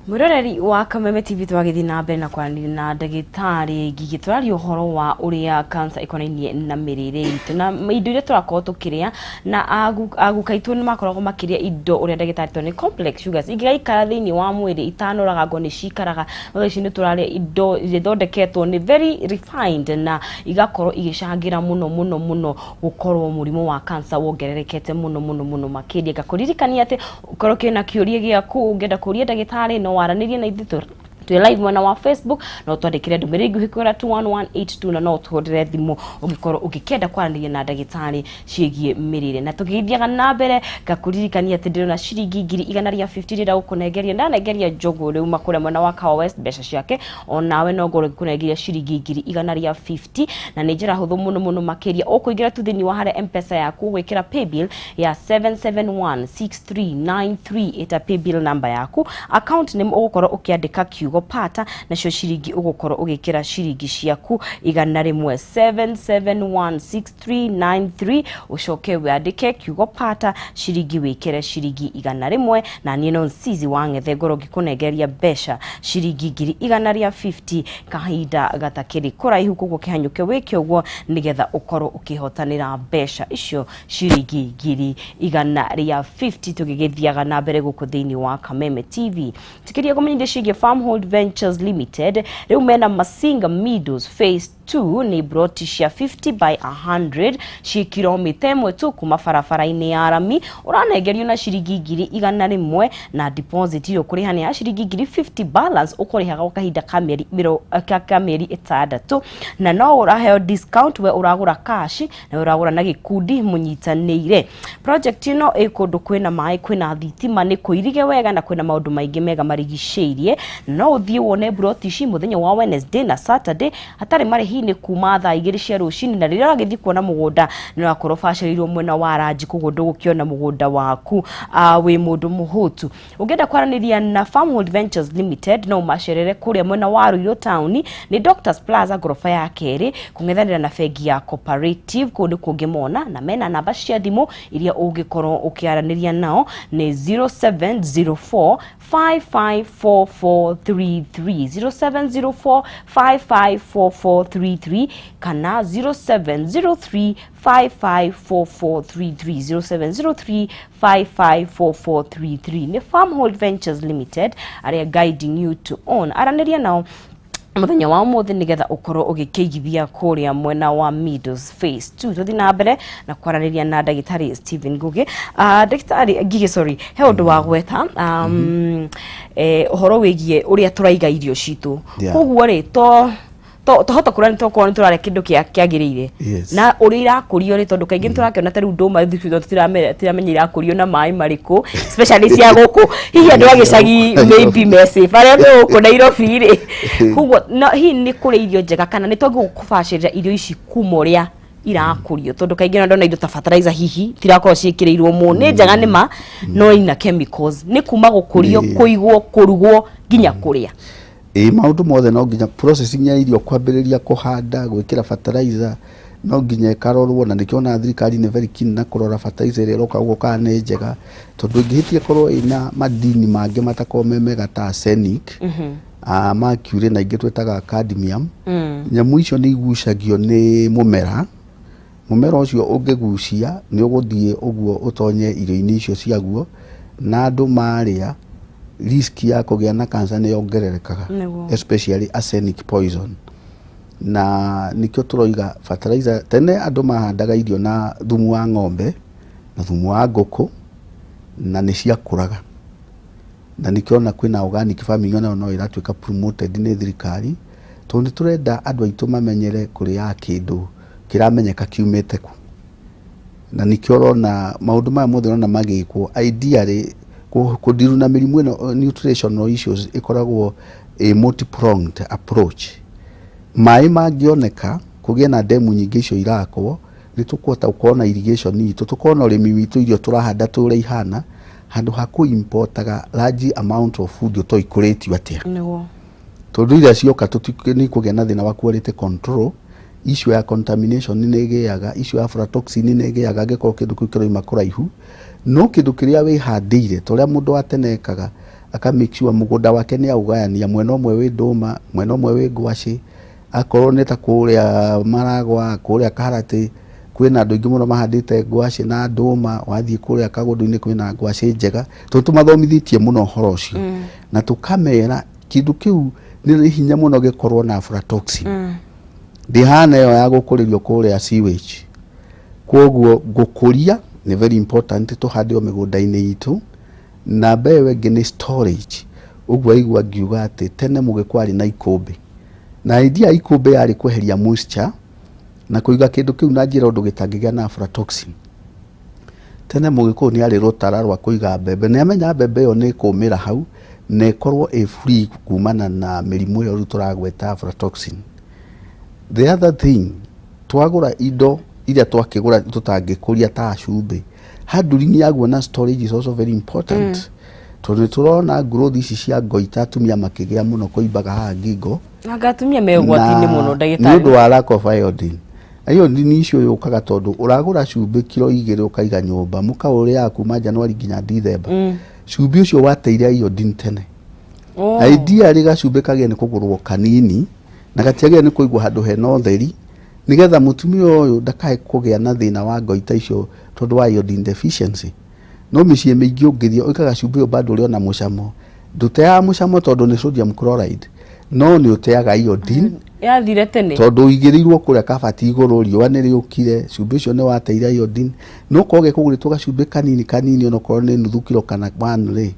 S1: Mwĩroreri wa Kameme TV, twagĩthiĩ na mbere na kwaranĩria na ndagĩtarĩ Ngigĩ. Tũraria ũhoro wa ũrĩa cancer ĩkonainie na mĩrĩre itũ na indo iria tũrakorwo tũkĩrĩa, na aguka aitũ nĩ makoragwo makĩrĩa indo ũrĩa ndagĩtarĩ tondũ nĩ complex sugars ingĩgaikara thĩinĩ wa mwĩrĩ itanoragangwo nĩ cikaraga. No thaa ici nĩ tũrarĩa indo ithondeketwo nĩ very refined na igakorwo igĩcangĩra mũno mũno mũno gũkorwo mũrimũ wa cancer wongererekete mũno mũno mũno makĩria. Ngakũririkania atĩ ũkorwo kĩna kĩũria gĩaku ũngĩenda kũria ndagĩtarĩ, no waranĩrie na ithuĩ twĩ live mwena wa Facebook, no twandĩkĩre ndũmĩrĩri nguhĩ kũrĩa 21182, na no ũtũhũrĩre thimũ ũngĩkorwo ũngĩkenda kwaranĩria na ndagĩtarĩ ciĩgiĩ mĩrĩre. Na tũgĩthiaga na mbere, ngakũririkania atĩ ndĩrona ciringi 150,000 rĩrĩa gũkũnengeria, ndanengeria Njũgũ rĩu makũrĩa mwena wa Kahawa West mbeca ciake, onawe no ngorwo ngĩkũnengeria ciringi 150,000, na nĩ njĩra hũthũ mũno mũno makĩria. Ũkũingĩra tu thĩinĩ wa harĩa M-Pesa yaku, gwĩkĩra paybill ya 7716393, ĩta paybill number yaku, account name ũgũkorwo ũkĩandĩka kiugo pata, nacio ciringi ũgũkorwo ũgĩkĩra ciringi ciaku 100, 7716393, ũcoke wandĩke kiugo pata, ciringi wĩkĩre ciringi 100, na niĩ no Nsizi wa Ng'ethe ngorwo ngĩkũnengeria mbeca ciringi 150,000 kahinda gatakĩrĩ kũraihu. Koguo kĩhanyũke wĩke ũguo nĩgetha ũkorwo ũkĩhotanĩra mbeca icio ciringi 150,000. Tũgĩgĩthiaga na mbere gũkũ thĩinĩ wa Kameme TV, tukiria kũmenyithia ciĩgiĩ Farmhold Ventures Limited. Rĩu mena Masinga Meadows Phase 2, nĩ broti cia 50 by 100 ciĩ kilomita 1 tu kuma barabara-inĩ ya rami. Ũranengerio na ciringi 100,000, na deposit ĩyo ũkũrĩha nĩ ya ciringi 50,000, balance ũkũrĩhaga gwa kahinda ka mĩeri 6, na no ũraheo discount we ũragũra cash na we ũragũra na gĩkundi mũnyitanĩire. Project ĩno ĩ kũndũ kwĩna maĩ, kwĩna thitima, nĩ kũirige wega na kwĩna maũndũ maingĩ mega marigicĩirie. No ũthiĩ wone broti ici mũthenya wa Wednesday na Saturday hatarĩ marĩhi, nĩ kuma thaa 2 cia rũcinĩ. Na rĩrĩa ũragĩthiĩ kuona mũgũnda, nĩ ũrakorwo bacĩrĩirwo mwena wa ranji, koguo ndũgũkĩona mũgũnda waku wĩ mũndũ mũhũtu. Ũngĩenda kwaranĩria na Farmhold Ventures Limited, no ũmacerere kũrĩa mwena wa Ruiru Town, nĩ Doctors Plaza, ngoroba ya kerĩ, kũng'ethanĩra na bengi ya Cooperative. Kũu nĩ kũngĩmona, na mena namba cia thimũ iria ũngĩkorwo ũkĩaranĩria nao nĩ 0704 554433, 0704 554433, kana 0703 554433, 0703 554433. Nĩ Farmhold Ventures Limited arĩa guiding you to own. Aranĩria nao mũthenya wa ũmũthĩ nĩgetha ũkorwo ũgĩkĩigithia kũrĩa mwena wa Meadows Phase 2. Tũthiĩ na mbere na kwaranĩria na ndagĩtarĩ Stephen Ngugi, ndagĩtarĩ Ngigĩ, sorry, he ũndũ wa gweta ũhoro wĩgiĩ ũrĩa tũraiga irio citũ. Koguo rĩ, to tohota kũrĩa nĩ tokorwo nĩ tũrarĩa kĩndũ kĩagĩrĩire na ũrĩa irakũrio rĩ, tondũ kaingĩ nĩ tũrakĩona ta rĩu ndũma tũtiramenya irakũrio na maĩ marĩkũ, especially cia gũkũ. Hihi andũ a gĩcagi maybe me safe, arĩa me gũkũ Nairobi rĩ, koguo no hihi nĩ kũrĩ irio njega kana nĩ twagĩrĩirwo kũbacĩrĩra irio ici kuma ũrĩa irakũrio? Tondũ kaingĩ no ndona indo ta fertilizer hihi tirakorwo ciĩkĩrĩirwo mũno, nĩ njega nĩ ma no ina chemicals, nĩ kuma gũkũrio, kũigwo, kũrugwo nginya kũrĩa.
S3: Ĩ, maũndũ mothe no nginya processing ya irio, kwambĩrĩria kũhanda, gwĩkĩra fertilizer, no nginya ĩkarorwo, na nĩkĩo ona thirikari nĩ very keen na kũrora fertilizer ĩrĩa ĩroka ũguo kana nĩ njega, tondũ ĩngĩhĩtia ĩkorwo ĩna madini mangĩ matakorwo me mega ta arsenic, mercury na ingĩ twĩtaga cadmium. Nyamũ icio nĩ igucagio nĩ mũmera. Mũmera ũcio ũngĩgucia nĩ ũgũthiĩ ũguo ũtonye irio-inĩ icio ciaguo, na andũ marĩa, risk ya kũgĩa na cancer nĩ yongererekaga, especially arsenic poison. Na nĩkĩo tũroiga fertilizer, tene andũ mahandaga irio na thumu wa ng'ombe na thumu wa ngũkũ na nĩ ciakũraga, na nĩkĩo ona kwĩna organic farming, onayo no ĩratuĩka promoted nĩ thirikari. Tondũ nĩ tũrenda andũ aitũ mamenyere kũrĩaga kĩndũ kĩramenyeka kiumĩte kũ. Na nĩkĩo ũrona maũndũ maya mothe ũrona magĩkwo, ideally kũndiru na mĩrimũ ĩno, nutritional issues ĩkoragwo ĩ multi-pronged approach. Maĩ mangĩoneka, kũgĩe na ndemu nyingĩ icio irakwo, nĩ tũkũhota gũkorwo na irrigation itũ, tũkorwo na ũrĩmi witũ, irio tũrahanda tũrĩa ihana, handũ ha kũ-importaga large amount of food ũtoĩ ikũrĩtio atĩa. Tondũ iria cioka nĩ ikũgĩa na thĩna wa quality control, issue ya contamination nĩ ĩgĩaga, issue ya aflatoxin nĩ ĩgĩaga angĩkorwo kĩndũ kĩu kĩroima kũraihu. No kĩndũ kĩrĩa wĩhandĩire, ta ũrĩa mũndũ wa tene ekaga, aka make sure mũgũnda wake nĩ aũgayania, mwena ũmwe wĩ ndũma, mwena ũmwe wĩ ngwacĩ, akorwo nĩ ta kũrĩa Maragwa, kũrĩa Kaharatĩ, kwĩna andũ aingĩ mũno mahandĩte ngwacĩ na ndũma, wathiĩ kũrĩa Kagũndũ-inĩ kwĩna ngwacĩ njega, tondũ tũmathomithĩtie mũno ũhoro ũcio. Na tũkamera kĩndũ kĩu nĩ hinya mũno gĩkorwo na aflatoxin. Ndĩhana ĩyo ya gũkũrĩrio kũrĩa sewage. Koguo gũkũria nĩ very important tũhande o mĩgũnda-inĩ itũ. Namba ĩyo ĩngĩ nĩ storage. Ũguo aigua ngiuga atĩ tene mũgĩkũyũ arĩ na ikũmbĩ. Na idea ya ikũmbĩ yarĩ kweheria moisture na kũiga kĩndũ kĩu na njĩra ũndũ gĩtangĩgĩa na aflatoxin. Tene mũgĩkũyũ nĩ arĩ rũtara rwa kũiga mbembe, nĩ amenya mbembe ĩyo nĩ ĩkũmĩra hau na ĩkorwo ĩ free kumana na mĩrimũ ĩyo rĩu tũragweta aflatoxin. The other thing, twagũra indo iria twakĩgũra tũtangĩkũria ta cumbĩ, handling yaguo na storage is also very important. Tondũ nĩ tũrona growth ici cia goiter, atumia makĩgĩa mũno kũimbaga haha ngingo.
S1: Anga atumia me ũgwati-inĩ mũno,
S3: nĩ
S1: ndagĩtarĩ.
S3: Ũndũ wa lack of iodine. Iodine icio yũkaga tondũ ũragũra cumbĩ kiro 2 ũkaiga nyũmba, mũkaũrĩaga kuma January nginya December. Cumbĩ ũcio wateire iodine tene. Ideally gacumbĩ kagĩe nĩ kũgũrwo kanini na gatiagĩrĩire nĩ kũigwo handũ hena ũtheri, nĩgetha mũtumia ũyũ ndakae kũgĩa na thĩna wa goiter icio tondũ wa iodine deficiency. No mĩciĩ mĩingĩ ũngĩthiĩ ũikaga cumbĩ ũyũ bado ũrĩ ona mũcamo, ndũteaga mũcamo tondũ nĩ sodium chloride, no nĩ ũteaga iodine.
S1: Yathire tene.
S3: Tondũ ũigĩrĩirwo kũrĩa kabati igũrũ, riũa nĩ rĩũkire, cumbĩ ũcio nĩ wateire iodine. No korwo gekũgũrĩtwo gacumbĩ kanini kanini, onokorwo nĩ nuthu kiro kana one rĩ,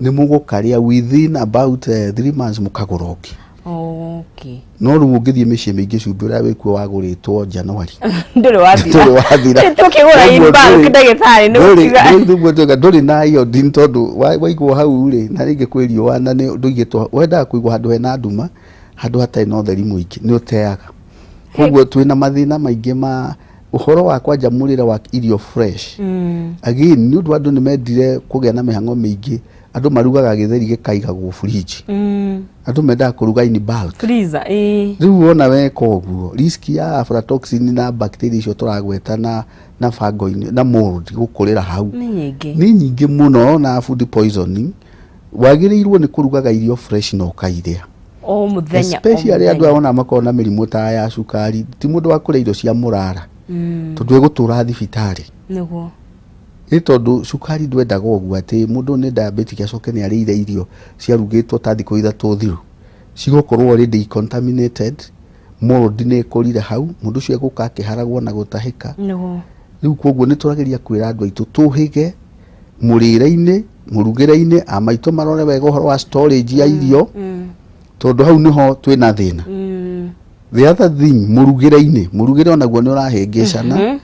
S3: nĩ mũgũkarĩa within about 3 months mũkagũra ũngĩ. No rĩu ũngĩthiĩ mĩciĩ mĩingĩ, cumbĩ ũrĩa wĩkuo wagũrĩtwo January.
S1: Ndũrĩ wathira.
S3: Ndũrĩ wathira.
S1: Tũkĩgũra in
S3: Ũguo
S1: bulk, ndagĩtarĩ, nĩ gũkiuga.
S3: Rĩu ndũrĩ na iodine tondũ waigwo hau rĩ, na rĩngĩ kwĩ riũa na nĩ ndũigĩtwo, wendaga kũigwo handũ hena nduma, handũ hatarĩ na ũtheri mũingĩ, nĩ ũteaga. Koguo twĩna mathĩna maingĩ ma ũhoro wa kwanja mũrĩre wa irio fresh. Again, nĩ ũndũ andũ nĩ mendire kũgĩa na mĩhang'o mĩingĩ, andũ marugaga gĩtheri gĩkaigagwo fridge. Andũ mendaga kũruga in bulk.
S1: Freezer, ĩĩ.
S3: Rĩu wona weka ũguo, risk ya aflatoxin na bacteria icio tũragweta na fungi na mold gũkũrĩra hau
S1: nĩ nyingĩ.
S3: Nĩ nyingĩ mũno, na food poisoning. Wagĩrĩirwo nĩ kũrugaga irio fresh na ũkairĩa
S1: o mũthenya, o
S3: especially andũ
S1: mũthenya.
S3: Aya ona makoragwo na mĩrimũ ta ya cukari, ti mũndũ wa kũrĩa irio cia mũrara, tondũ egũtũra thibitarĩ. Nĩ tondũ cukari ndwendaga ũguo atĩ mũndũ nĩ diabetic acoke nĩ arĩire irio ciarugĩtwo ta thikũ 3 thiru, cigũkorwo already contaminated, mold nĩ ĩkũrire hau, mũndũ ũcio egũka akĩharagwo na gũtahĩka. Rĩu koguo nĩ tũrageria kwĩra andũ aitũ tũhĩge mũrĩre-inĩ, mũrugĩre-inĩ, a maitũ marore wega ũhoro wa storage ya irio, tondũ hau nĩho twĩna thĩna. The other thing, mũrugĩre-inĩ, mũrugĩre onaguo nĩ ũrahĩngĩcana.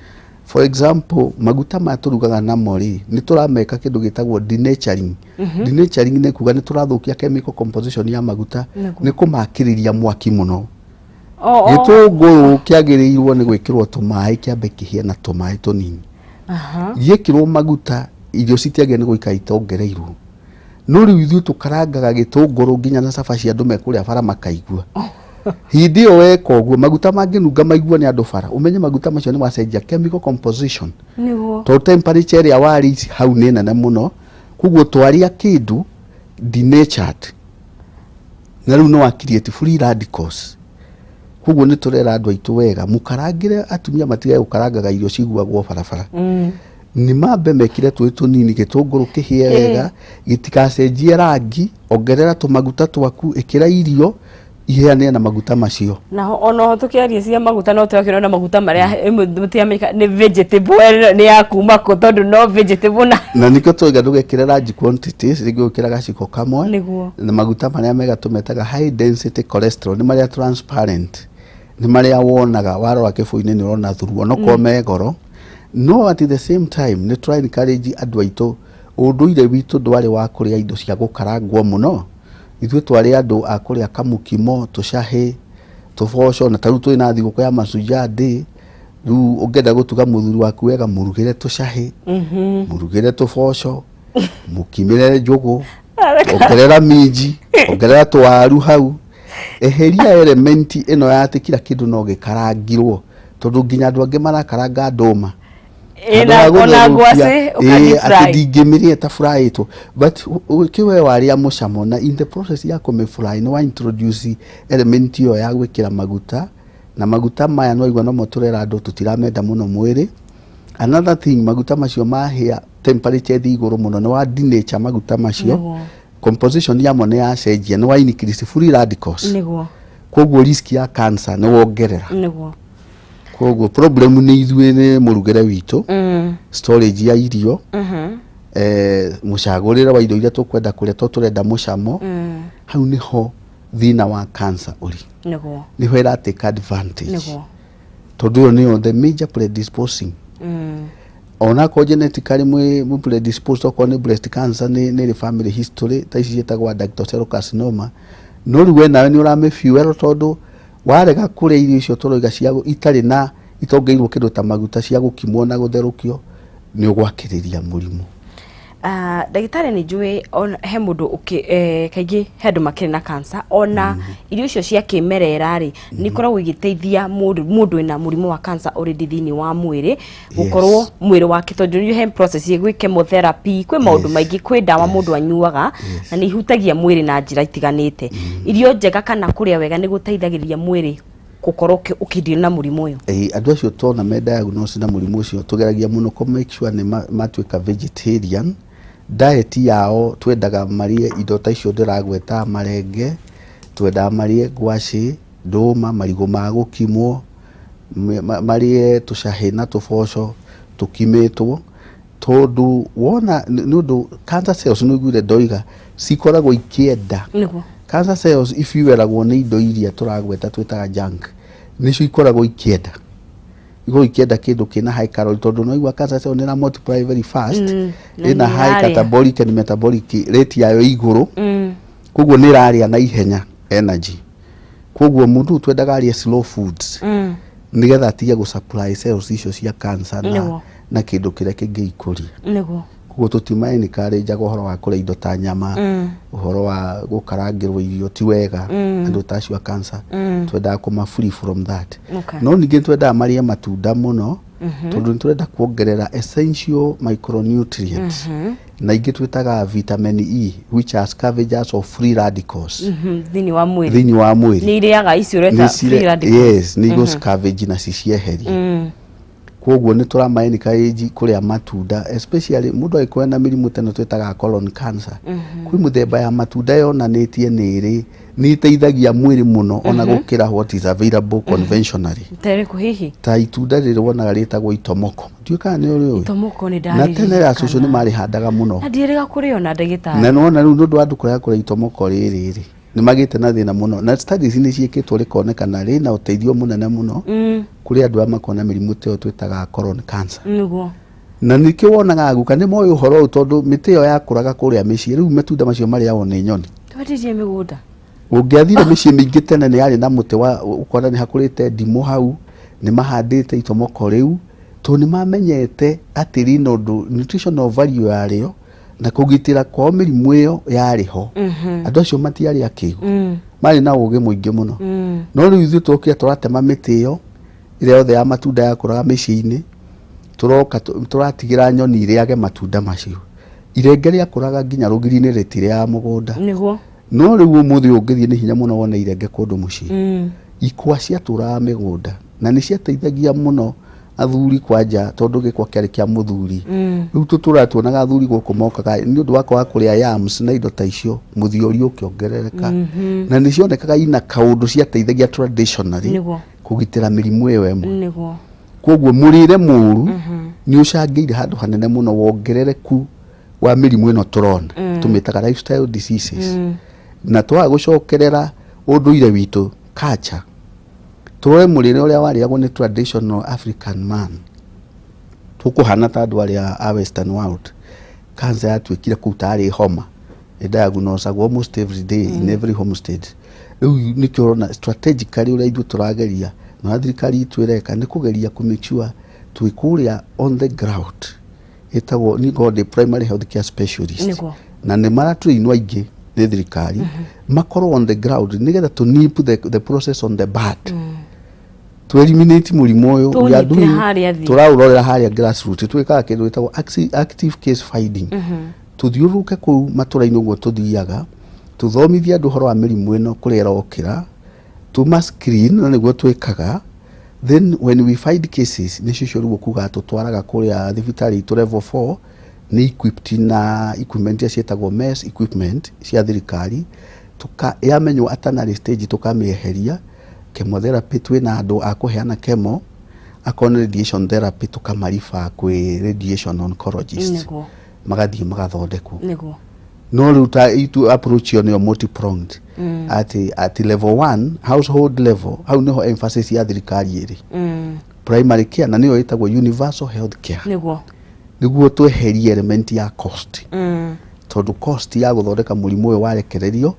S3: For example, maguta maya tũrugaga namo rĩ, nĩ tũrameka kĩndũ gĩtagwo denaturing. Denaturing nĩ kuga nĩ tũrathũkia chemical composition ya maguta nĩ kũmakĩrĩria mwaki mũno. Gĩtũngũrũ kĩagĩrĩirwo nĩ gwĩkĩrwo tũmaĩ, kĩambe kĩhĩe na tũmaĩ tũnini. Gĩekĩrwo maguta, irio citiagĩrĩire nĩ gũikara itongereirwo. No rĩu ithuĩ tũkarangaga gĩtũngũrũ nginya na cabaci, andũ mekũrĩa bara makaigua. Hĩndĩ ĩyo weka ũguo, maguta mangĩnunga maiguo nĩ andũ bara, ũmenye maguta macio nĩ wacenjia chemical composition, tondũ temperature ĩrĩa warĩ hau nĩ nene mũno. Koguo twarĩa kĩndũ denatured, na rĩu nĩ wa create free radicals. Koguo nĩ tũrera andũ aitũ wega mũkarangĩre, atumia matige gũkarangaga irio ciguagwo barabara. Nĩ mambe mekĩre tũĩ tũnini, gĩtũngũrũ kĩhĩe wega, gĩtikacenjie rangi, ongerera tũmaguta twaku, ĩkĩra irio. Ihĩanĩre na maguta macio.
S1: Naho onoho tukiaria cia maguta, no twakĩrona maguta marĩa mũtiamenyeka nĩ vegetable, nĩ ya kuma kũ, tondũ no vegetable na
S3: Na nĩkĩo twaiga ndũgekĩre large quantities, rĩngĩ ũgĩkĩra gaciko kamwe. Na maguta marĩa mega tũmetaga high density cholesterol, nĩ marĩa transparent, nĩ marĩa wonaga warora kĩbũyũ-inĩ nĩ ũrona thuru onokorwo me goro. No at the same time nĩ tũra encourage andũ aitũ, ũndũire witũ ndwarĩ wa kũrĩa indo cia gũkarangwo mũno. Ithuĩ twarĩ andũ a kũrĩa kamũkimo, tũcahĩ, tũboco, na tarĩu twĩ na thigũkũ ya Mashujaa Day. Rĩu ũngĩenda gũtuga mũthuri waku wega, mũrugĩre tũcahĩ, mũrugĩre tũboco, mũkimĩre njũgũ, ongerera minji, ongerera tũwaru hau, eheria element ĩno ya atĩ kila kĩndũ no gĩkarangirwo, tondũ nginya andũ angĩ marakaranga ndũma.
S1: Ĩ, na ona ngwacĩ ũka deep
S3: atĩ
S1: fry.
S3: Ndingĩmĩrĩa ta fryĩtwo, but kĩwe warĩa mũcamo, na in the process ya kũmĩfry nĩ wa introduce element ĩyo ya gwĩkĩra maguta, na maguta maya no igua nomo tũrera andũ tũtiramenda mũno mwĩrĩ. Another thing, maguta macio mahĩa, temperature ĩthiĩ igũrũ mũno, nĩ wa denature maguta macio. Composition yamo nĩ yacenjia, nĩ wa increase free radicals. Koguo risk ya cancer nĩ wongerera. Koguo problem nĩ ithuĩ, nĩ mũrugĩre witũ, storage ya irio, mũcagũrĩre wa indo iria tũkwenda kũrĩa, to tũrenda mũcamo. Hau nĩho thĩna wa cancer ũrĩ. Nĩho ĩra take advantage, tondũ ĩyo nĩyo the major predisposing. Onakorwo genetically mwĩ predisposed, okorwo nĩ breast cancer nĩ ĩrĩ family history, ta ici ciĩtagwo ductal cell carcinoma, no rĩu we nawe nĩ ũramĩfuel, tondũ warega kũrĩa irio icio tũroiga cia itarĩ na itongeirwo kĩndũ ta maguta, cia gũkimwo na gũtherũkio, nĩ ũgwakĩrĩria mũrimũ.
S1: Ndagĩtarĩ, nĩ njũĩ he mũndũ kaingĩ he andũ makĩrĩ na cancer, ona irio icio cia kĩmerera rĩ, nĩ ikoragwo igĩteithia mũndũ wĩna mũrimũ wa cancer already thĩinĩ wa mwĩrĩ gũkorwo mwĩrĩ wake, tondũ nĩ he process gwĩ chemotherapy, kwĩ maũndũ maingĩ, kwĩ ndawa mũndũ anyuaga, na nĩ ihutagia mwĩrĩ na njĩra itiganĩte. Irio njega kana kũrĩa wega nĩ gũteithagĩrĩria mwĩrĩ gũkorwo ũkĩdeal na mũrimũ ũyũ.
S3: Ĩĩ, andũ acio tona me diagnosed na mũrimũ ũcio, tũgeragia mũno kũ make sure nĩ matuĩka vegetarian diet yao. Twendaga marĩe indo ta icio ndĩragweta, marenge, twendaga marĩe ngwacĩ, ndũma, marigũ ma gũkimwo, marĩe tũcahĩ na tũboco tũkimĩtwo, tondũ wona nĩ ũndũ cancer cells, nĩ ũiguire ndoiga cikoragwo ikĩenda cancer cells ifuelagwo nĩ indo iria tũragweta twĩtaga junk, nĩcio ikoragwo ikĩenda, ikoragwo ikĩenda kĩndũ kĩna high calorie, tondũ no igua cancer cell nĩ ĩra multiply very fast.
S1: Na
S3: Ĩna
S1: nĩ
S3: high
S1: ĩrarĩa.
S3: catabolic and metabolic rate yayo igũrũ, koguo nĩ ĩrarĩa na ihenya energy. Koguo mũndũ ũyũ twendaga arĩe slow foods, nĩgetha atige gũ supply cells icio cia cancer na, na kĩndũ kĩrĩa kĩngĩikũria. Koguo tũtima encourage ũhoro wa kũrĩa indo ta nyama, ũhoro wa gũkarangĩrwo irio ti wega. Andũ ta acio a cancer twendaga kũma free from that. No ningĩ twendaga marĩe matunda mũno, tondũ nĩ tũrenda kuongerera essential micronutrients na ingĩ twĩtaga vitamin E, which are scavengers of free radicals
S1: Thĩinĩ wa mwĩrĩ.
S3: Thĩinĩ wa mwĩrĩ.
S1: Nĩ irĩaga icio ũreta
S3: Nĩ
S1: free radicals.
S3: Yes, nĩ igũ scavenge na cicieherie. Koguo nĩ tũrama encourage kũrĩa matunda, especially mũndũ angĩkorwo na mĩrimũ ta ĩno twĩtaga colon cancer. Kwĩ mũthemba ya matunda yonanĩtie nĩ ĩrĩ nĩ ĩteithagia mwĩrĩ mũno ona gũkĩra what is available conventionally.
S1: Terĩkũ hihi?
S3: Ta itunda rĩrĩ wonaga rĩtagwo itomoko, ndiũĩ kana nĩ ũrĩũĩ.
S1: Itomoko nĩ
S3: Na tene ya cũcũ nĩ marĩhandaga mũno.
S1: Na ndiĩrĩga kũrĩona, ndagĩtarĩ.
S3: Na nĩwona rĩu nĩ ũndũ wa andũ kũrega kũrĩa itomoko rĩrĩ rĩ, nĩ magĩte na thĩna mũno, na studies nĩ ciĩkĩtwo rĩkonekana rĩna ũteithio mũnene mũno kũrĩ andũ arĩa makoragwo na mĩrimũ ta ĩyo twĩtaga colon cancer. Na nĩkĩo wonaga guka nĩ moĩ ũhoro ũyũ, tondũ mĩtĩ ĩyo yakũraga kũrĩa mĩciĩ. Rĩu matunda macio marĩagwo nĩ nyoni.
S1: Twendirie mĩgũnda.
S3: Ũngĩathire mĩciĩ mĩingĩ tene, nĩ yarĩ na mũtĩ wa ũkona nĩ hakũrĩte ndimũ hau, nĩ mahandĩte itomoko rĩu, tondũ nĩ mamenyete atĩ rĩna ũndũ nutritional value yarĩo na kũgitĩra kwao mĩrimũ ĩyo yarĩ ho. Andũ acio matiarĩ akĩgu, marĩ na ũgĩ mũingĩ mũno. No rĩu ithuĩ twokire tũratema mĩtĩ ĩyo ĩrĩa yothe ya matunda yakũraga mĩciĩ-inĩ, tũroka tũratigĩra nyoni irĩage matunda macio. Irenge rĩakũraga nginya rũgiri-inĩ, rĩtirĩaga mũgũnda. No rĩu ũmũthĩ ũyũ ũngĩthiĩ, nĩ hinya mũno wone irenge kũndũ mũciĩ. Ikwa ciatũraga mĩgũnda na nĩ ciateithagia mũno. Athuri kwanja, tondũ gĩkwa kĩarĩ kĩa mũthuri, rĩu tũtũraga tuonaga athuri gũkũ mokaga nĩ ũndũ wa kwaga kũrĩa yams na indo ta icio, mũthiori ũkĩongerereka, na nĩ cionekaga ina kaũndũ ciateithagia traditionally kũgitĩra mĩrimũ ĩyo ĩmwe. Koguo mũrĩre mũru nĩ ũcangĩire handũ hanene mũno wongerereku wa mĩrimũ ĩno tũrona, tũmĩtaga lifestyle diseases. Na twaga gũcokerera ũndũire witũ, culture, tũrore mũrĩre ũrĩa warĩagwo nĩ traditional African man, tũkũhana ta andũ arĩa a Western world. Cancer yatuĩkire kũu tarĩ homa ĩdiagnosagwo almost every day in every homestead. Rĩu nĩkĩo ũrona strategically ũrĩa ithuĩ tũrageria na ũrĩa thirikari itũ ĩreka nĩ kũgeria kũ make sure twĩ kũrĩa on the ground, ĩtagwo niĩ ngoragwo ndĩ primary health care specialist. Na nĩ maratrainwo aingĩ nĩ thirikari makorwo on the ground nĩgetha to nip the process on the bud, to eliminate mũrimũ ũyũ. We are
S1: Tũũnyitĩre harĩa thĩ.
S3: Tũraũrorera harĩa grassroots, twĩkaga kĩndũ gĩtagwo active case finding. Tũthiũrũrũke kũu matũra-inĩ ũguo, tũthiaga tũthomithie andũ ũhoro wa mĩrimũ ĩno, kũrĩa ĩrokĩra, tuma screen, na nĩguo twĩkaga. Then when we find cases, nĩcio icio rĩu ũkugaga tũtwaraga kũrĩa thibitarĩ itũ level 4, nĩ equipped na equipment iria ciĩtagwo MES equipment cia thirikari. Tuka yamenywo atanarĩ stage, tũkamĩeheria. Chemotherapy, twĩna andũ a kũheana chemo, akorwo nĩ radiation therapy, tũkamariba kwĩ radiation oncologist, magathiĩ magathondekwo. No rĩu ta itu approach ĩyo nĩyo multi pronged, atĩ level 1, household level, hau nĩho emphasis ya thirikari ĩrĩ, primary care, na nĩyo ĩtagwo universal health care, nĩguo tweherie element ya cost, tondũ cost ya gũthondeka mũrimũ ũyũ warekererio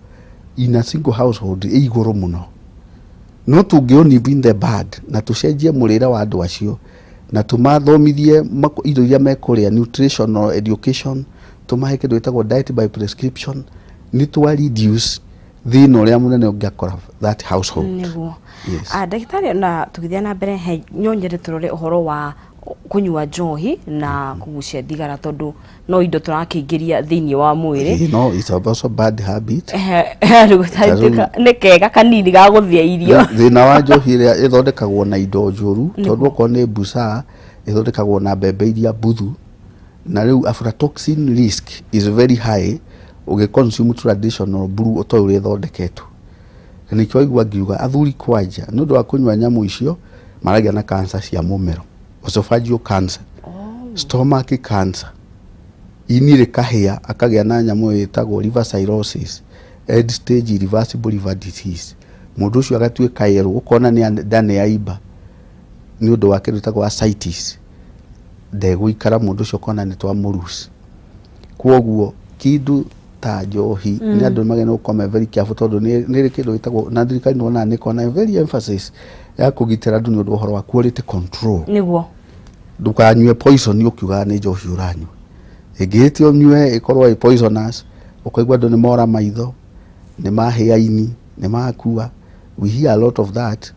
S3: in a single household ĩ igũrũ mũno. No tũngĩ nip in the bud na tũcenjie mũrĩre wa andũ acio na tũmathomithie indo iria mekũrĩa, nutritional education, tũmahe kĩndũ gĩtagwo diet by prescription, nĩ twa reduce thĩna ũrĩa mũnene ũngĩakora that household. Yes.
S1: Ah, ndagĩtarĩ, na tũgĩthiĩ na mbere, he no nyende tũrore ũhoro wa kũnyua njohi na kũgucia thigara, tondũ no indo tũrakĩingĩria thĩinĩ wa mwĩrĩ.
S3: It's also bad habit.
S1: Nĩ kega kanini ga gũthĩa irio.
S3: Thĩna wa njohi ĩrĩa ĩthondekagwo na indo njũru, tondũ okorwo nĩ busaa, ĩthondekagwo na mbembe iria mbuthu, na rĩu aflatoxin risk is very high ũgĩ consume traditional brew ũtoĩ ũrĩa ĩthondeketwo. Na nĩkĩo waigua ngiuga athuri kwanja nĩ ũndũ wa kũnyua nyamũ icio maragĩa na cancer cia mũmero, esophageal cancer, stomach cancer, ini rĩkahĩa, akagĩa na nyamũ ĩtagwo liver cirrhosis, end stage irreversible liver disease. Mũndũ ũcio agatuĩka yerũ, ũkona nĩ nda nĩ yaimba nĩ ũndũ wa kĩndũ gĩtagwo ascites, ndegũikara mũndũ ũcio, ũkona nĩ twamũruci. Kwoguo kĩndũ ta njohi nĩ andũ magĩrĩirwo gũkorwo me very careful, tondũ nĩ ĩrĩ kĩndũ gĩtagwo, na thirikari nĩ wonaga nĩ ĩkoragwo na very emphasis ya kũgitĩra andũ nĩ ũndũ wa ũhoro wa quality control. Ndũkanyue poison ũkiugaga nĩ njohi ũranyua, ĩngĩhĩtia ũnyue ĩkorwo ĩ poisonous, ũkaigua andũ nĩ mora maitho, nĩ mahĩa ini, nĩ makua. We hear a lot of that,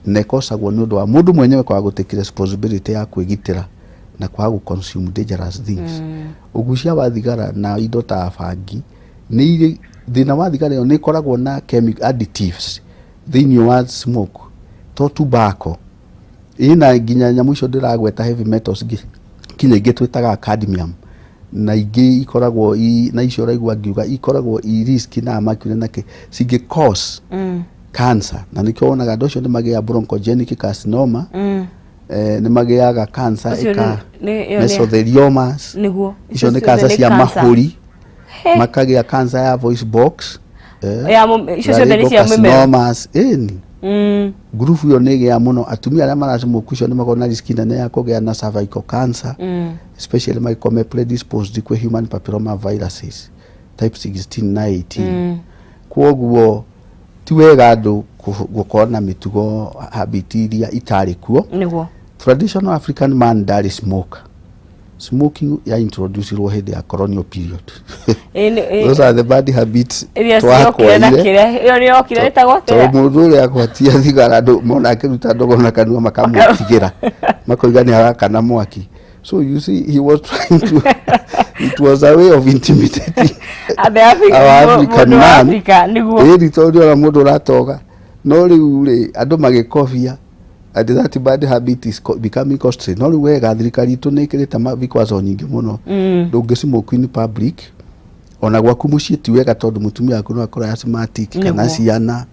S3: na ĩkosagwo nĩ ũndũ wa mũndũ mwenyewe kwaga gũtake responsibility ya kwĩgitĩra na kwaga gũ consume dangerous things. Ũgucia wa thigara na indo ta bangi nĩ irĩ thĩna wa thigara ĩyo, nĩ ĩkoragwo na chemical additives thĩinĩ wa smoke, to tobacco ĩna nginya nyamũ icio ndĩragweta, heavy metals, nginya ingĩ twĩtaga cadmium, na ingĩ ikoragwo na icio ũraigua ngiuga ikoragwo i risk na mercury na kĩ cingĩ cause cancer. Na nĩkĩo wonaga andũ acio nĩ magĩaga bronchogenic carcinoma, nĩ magĩaga cancer
S1: Ũcio
S3: ĩka
S1: ĩyo
S3: mesotheliomas. Icio nĩ
S1: Icio
S3: cancer
S1: ciothe nĩ
S3: cia
S1: cancer.
S3: mahũri, makagĩa cancer ya voice box,
S1: Icio ciothe nĩ cia mũmero.
S3: laryngocarcinomas, ĩni. Ngurubu ĩyo nĩ ĩgĩaga mũno atumia arĩa maracimũku, icio nĩ makoragwo na risk nene ya kũgĩa na cervical cancer, especially mangĩkorwo me predisposed kwĩ human papilloma viruses type 16 na 18. Kwoguo ti wega andũ gũkorwo na mĩtugo, habit iria itarĩ kuo. Traditional African man ndarĩ smoker. Smoking ya introducirwo hĩndĩ ya colonial period. Those are the bad habits
S1: Iria ciokire na
S3: twakwaire.
S1: kĩrĩa ĩyo nĩ yokire ĩtagwo
S3: Tondũ
S1: atĩa?
S3: mũndũ ũrĩa agwatia thigara, andũ mona akĩruta ndogo na kanua makamwĩtigĩra, makoiga nĩ arakana mwaki. So you see, he was trying to, it was a way of intimidating
S1: The
S3: our African
S1: mũndũ wa
S3: man.
S1: Africa, nĩguo.
S3: Ĩni, tondũ ona mũndũ ũratoga, no rĩu rĩ, andũ magĩkobia And that bad habit is becoming costly. No rĩu wega thirikari itũ nĩ ĩkĩrĩte vikwazo nyingĩ mũno. Ndũngĩ smoke in public, ona gwaku mũciĩ ti wega tondũ mũtumia waku no akorwo asthmatic kana ciana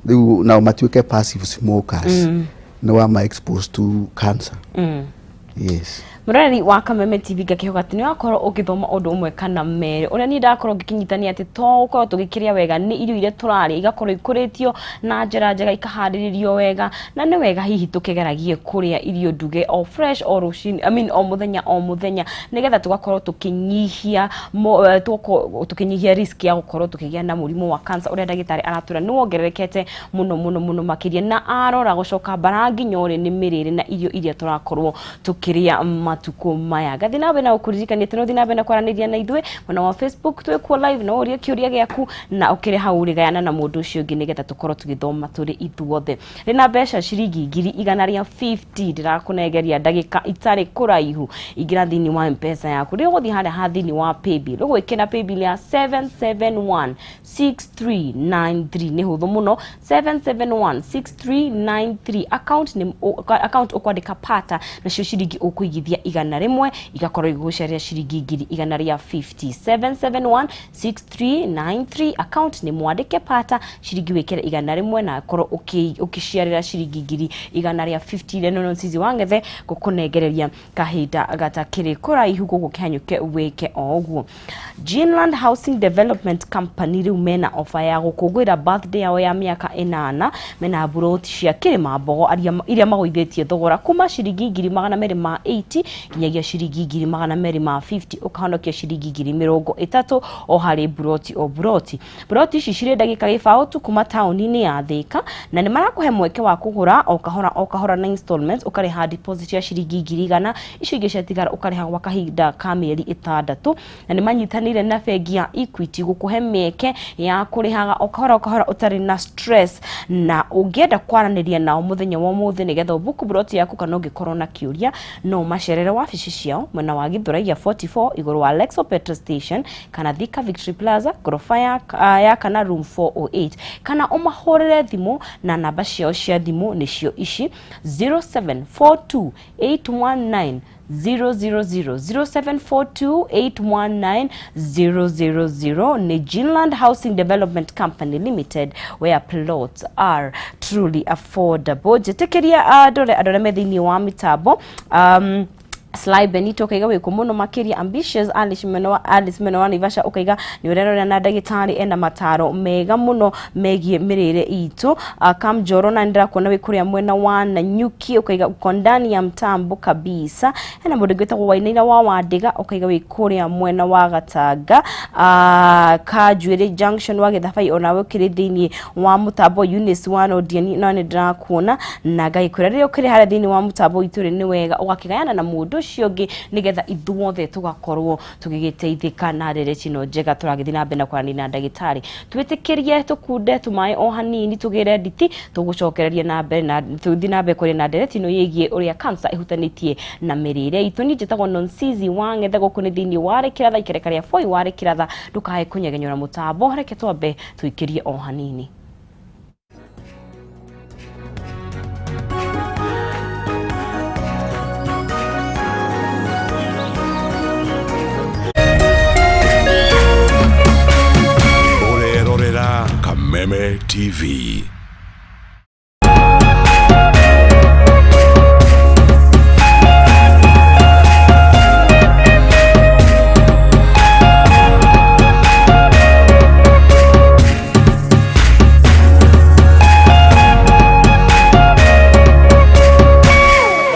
S3: rĩu nao matuĩke passive smokers, nĩ wama exposed to cancer. Yes.
S1: Mũroreri wa Kameme TV, ngakĩhoka atĩ nĩ wakorwo ũgĩthoma ũndũ ũmwe kana merĩ. Ũrĩa niĩ ndakorwo ngĩkĩnyitania atĩ to gũkorwo tũgĩkĩrĩa wega, nĩ irio iria tũrarĩa igakorwo ikũrĩtio na njĩra njega, ikaharĩrĩrio wega, na nĩ wega hihi tũkĩgeragie kũrĩa irio nduge o fresh o rũcinĩ, I mean, o mũthenya o mũthenya, nĩgetha tũgakorwo tũkĩnyihia tũkĩnyihia risk ya gũkorwo tũkĩgĩa na mũrimũ wa cancer ũrĩa ndagĩtarĩ aratwĩra nĩ wongererekete mũno mũno mũno makĩria, na arora gũcoka bara nginya ũrĩ nĩ mĩrĩre na irio iria tũrakorwo tũkĩrĩa matukũ maya. Ngathi na mbere na gũkũririkania atĩ no ũthiĩ na mbere na kwaranĩria na ithuĩ mwena wa Facebook, twĩ kuo live, no ũrie kĩũria gĩaku na ũkĩrĩ hau ũrĩgayana na mũndũ ũcio ũngĩ nĩgetha tũkorwo tũgĩthoma tũrĩ ithuothe. Rĩ mbeca ciringi 150,000 ndĩrakũnengeria ndagĩka itarĩ kũraihu. Ingĩra thĩinĩ wa M-Pesa yaku, rĩrĩa ũgũthiĩ harĩa ha thĩinĩ wa paybill, ũgwĩkĩra paybill ya 771 6393, nĩ hũthũ mũno, 7716393. Account nĩ account, ũkwandĩka pata, nacio ciringi ũkũigithia 100 igakorwo igũgũcaria ciringi 150,000. 7716393, account nĩ mwandĩke pata, ciringi wĩkĩre 100 na akorwo ũkĩciarĩra ciringi 150,000. Reno Nonsizi Wang'ethe gũkũnengereria kahinda gatakĩrĩ kũraihu gũkũ kĩhanyũke wĩke o ũguo. Ginland Housing Development Company rĩu mena ofa ya gũkũngũĩra birthday yao ya mĩaka 8. Mena mburoti cia Kĩrĩma Mbogo iria magũithĩtie thogora kuma ciringi 280,000 nginyagia ciringi 250,000, ũkahonokia ciringi 30,000 o harĩ mburoti o mburoti. Mburoti ici cirĩ ndagĩka 0 tu kuma taũni-inĩ ya Thĩka, na nĩ marakũhe mweke wa kũgũra o kahora o kahora na installments, ũkarĩha deposit ya ciringi 100,000, icio ingĩ ciatigara ũkarĩha gwa kahinda ka mĩeri 6. Na nĩ manyitanĩire na bengi ya Equity gũkũhe mĩeke ya kũrĩhaga o kahora o kahora ũtarĩ na stress. Na ũngĩenda kwaranĩria nao mũthenya wa ũmũthĩ nĩgetha ũbuku mburoti yaku kana ũngĩkorwo na kĩũria, no macerere wabici ciao mwena wa Githurai 44 igũrũ wa Lexo petrol station, kana Thika Victory Plaza ngoroba ya kana room 408, kana ũmahũrĩre thimũ na namba ciao cia thimũ nĩcio ici: 0742 819 000, 0742 819 000. Ni Ginland Housing Development Company Limited, where plots are truly affordable. Njĩtĩkĩria ndore andũ arĩa me thĩinĩ wa mĩtambo. Sly Benito ukaiga wĩkũ mũno makĩria. Ambitious Alice mwena wa Alice mwena wa Naivasha ukaiga nĩ ũrerorera na ndagĩtarĩ ena mataro mega mũno megiĩ mĩrĩre itũ. Kam Joro na ndĩrakuona wĩ kũrĩa mwena wa Nanyuki, ukaiga uko ndani ya mtambo kabisa. Hena mũndũ ũngĩ wĩtagwo Wainaina wa Wandĩga, ukaiga wĩ kũrĩa mwena wa Gatanga, Kanjuĩrĩ Junction wa Gĩthabai, onawe ũkĩrĩ thĩinĩ wa mũtambo. Eunice wa Nodiani no nĩ ndĩrakuona na ngagĩkwĩra rĩrĩa ũkĩrĩ harĩa thĩinĩ wa mũtambo witũ rĩ, nĩ wega ũgakĩgayana na mũndũ ũcio ũngĩ nĩgetha ithuothe tũgakorwo tũgĩgĩteithĩka na ndereti ĩno njega tũragĩthiĩ na mbere na kwaranĩria na ndagĩtarĩ. Twĩtĩkĩrie tũkunde tũmaĩ o hanini, tũgĩre nditi, tũgũcokereria na mbere na tũthiĩ na mbere kwaria na ndereti ĩno ĩgiĩ ũrĩa cancer ĩhutanĩtie na mĩrĩre itũ. Niĩ njĩtagwo Nonsizi Wang'ethe, gũkũ nĩ thĩinĩ wa Rĩkĩratha, ikereka rĩa Foi wa Rĩkĩratha. Ndũkae kũnyegenyũra mũtambo, reke twambe tũikĩrie o hanini.
S4: Ũrerorera Kameme TV.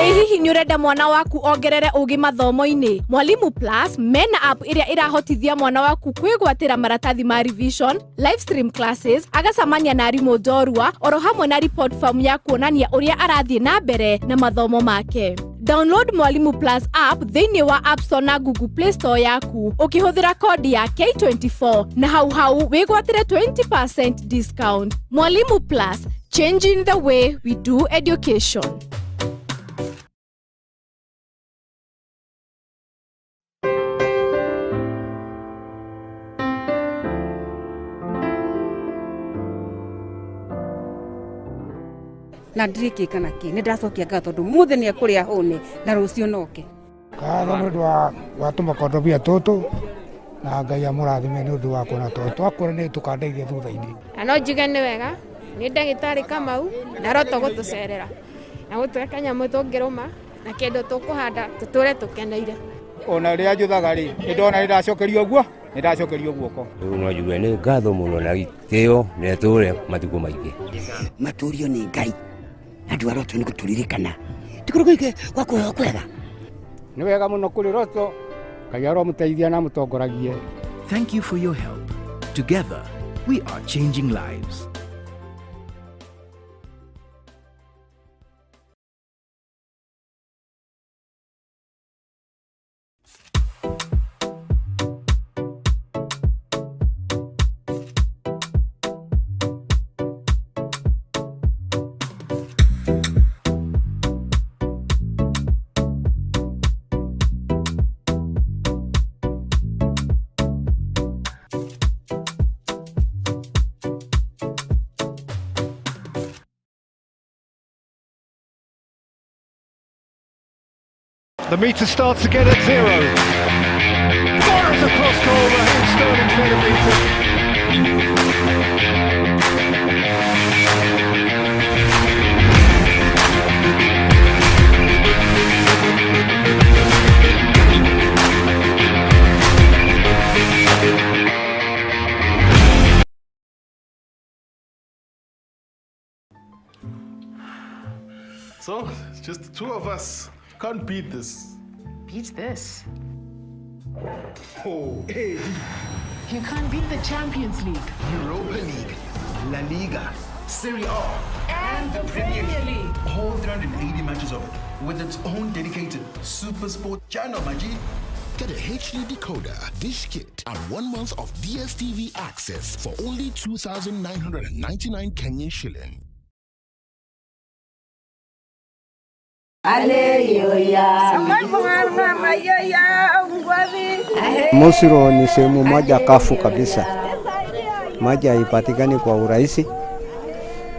S5: Ĩ hihi nĩ ũrenda mwana waku ongerere ũgĩ mathomo-inĩ? Mwalimu Plus mena app ĩrĩa ĩrahotithia mwana waku kwĩgwatĩra maratathi ma revision, live stream classes, agacamania na arimũ njorua, oro hamwe na report form ya kuonania ũrĩa arathiĩ na mbere na mathomo make. Download Mwalimu Plus app thĩinĩ wa App Store na Google Play Store yaku ũkĩhũthĩra kodi ya K24, na hau hau wĩgwatĩre 20% discount. Mwalimu Plus, changing the way we do education.
S6: Na ndirĩkĩ kana kĩ, nĩ ndacokia ngatho tondũ mũthĩ nĩ ekũrĩa hũne na rũciũ noke.
S7: Ngatho nĩ ũndũ wa tũmakondobia tũtũ, na Ngai amũrathime nĩ ũndũ wa kuona tondũ twakũra nĩ tũkandeithia thutha-inĩ.
S8: Na no njuge nĩ wega nĩ ndagĩtarĩ Kamau na Roto gũtũcerera na gũtũhe kanyamũ tũngĩrũma na kĩndũ tũkũhanda tũtũre tũkeneire.
S9: Ona rĩrĩa njũthaga rĩ, nĩ ndona nĩ ndacokerio guo, nĩ ndacokerio guoko.
S10: Rĩu no njuge nĩ ngatho mũno na gĩtĩo na ĩtũre matukũ maingĩ.
S11: Matũrio nĩ Ngai, andũ a Roto nĩ gũtũririkana. Tikũrũgĩke gwa kũheo kwega.
S9: Nĩ wega mũno kũrĩ Roto, Ngai aromũteithia na amũtongoragie.
S12: Thank you for your help. Together, we are changing lives.
S13: The meter starts again at 0. Fires across goal, Raheem Sterling's made a meter.
S14: So, it's just the two of us. Can't beat this.
S15: Beat this.
S14: Oh, hey.
S15: You can't beat the Champions League,
S16: Europa League, La Liga, Serie A,
S15: and the Premier League.
S16: All 380 matches of it with its own dedicated Super Sport channel, my G.
S4: Get a HD decoder, dish kit, and 1 month of DSTV access for only 2,999 Kenyan shilling.
S17: Mosiro ni sehemu moja kafu kabisa, maji haipatikani kwa urahisi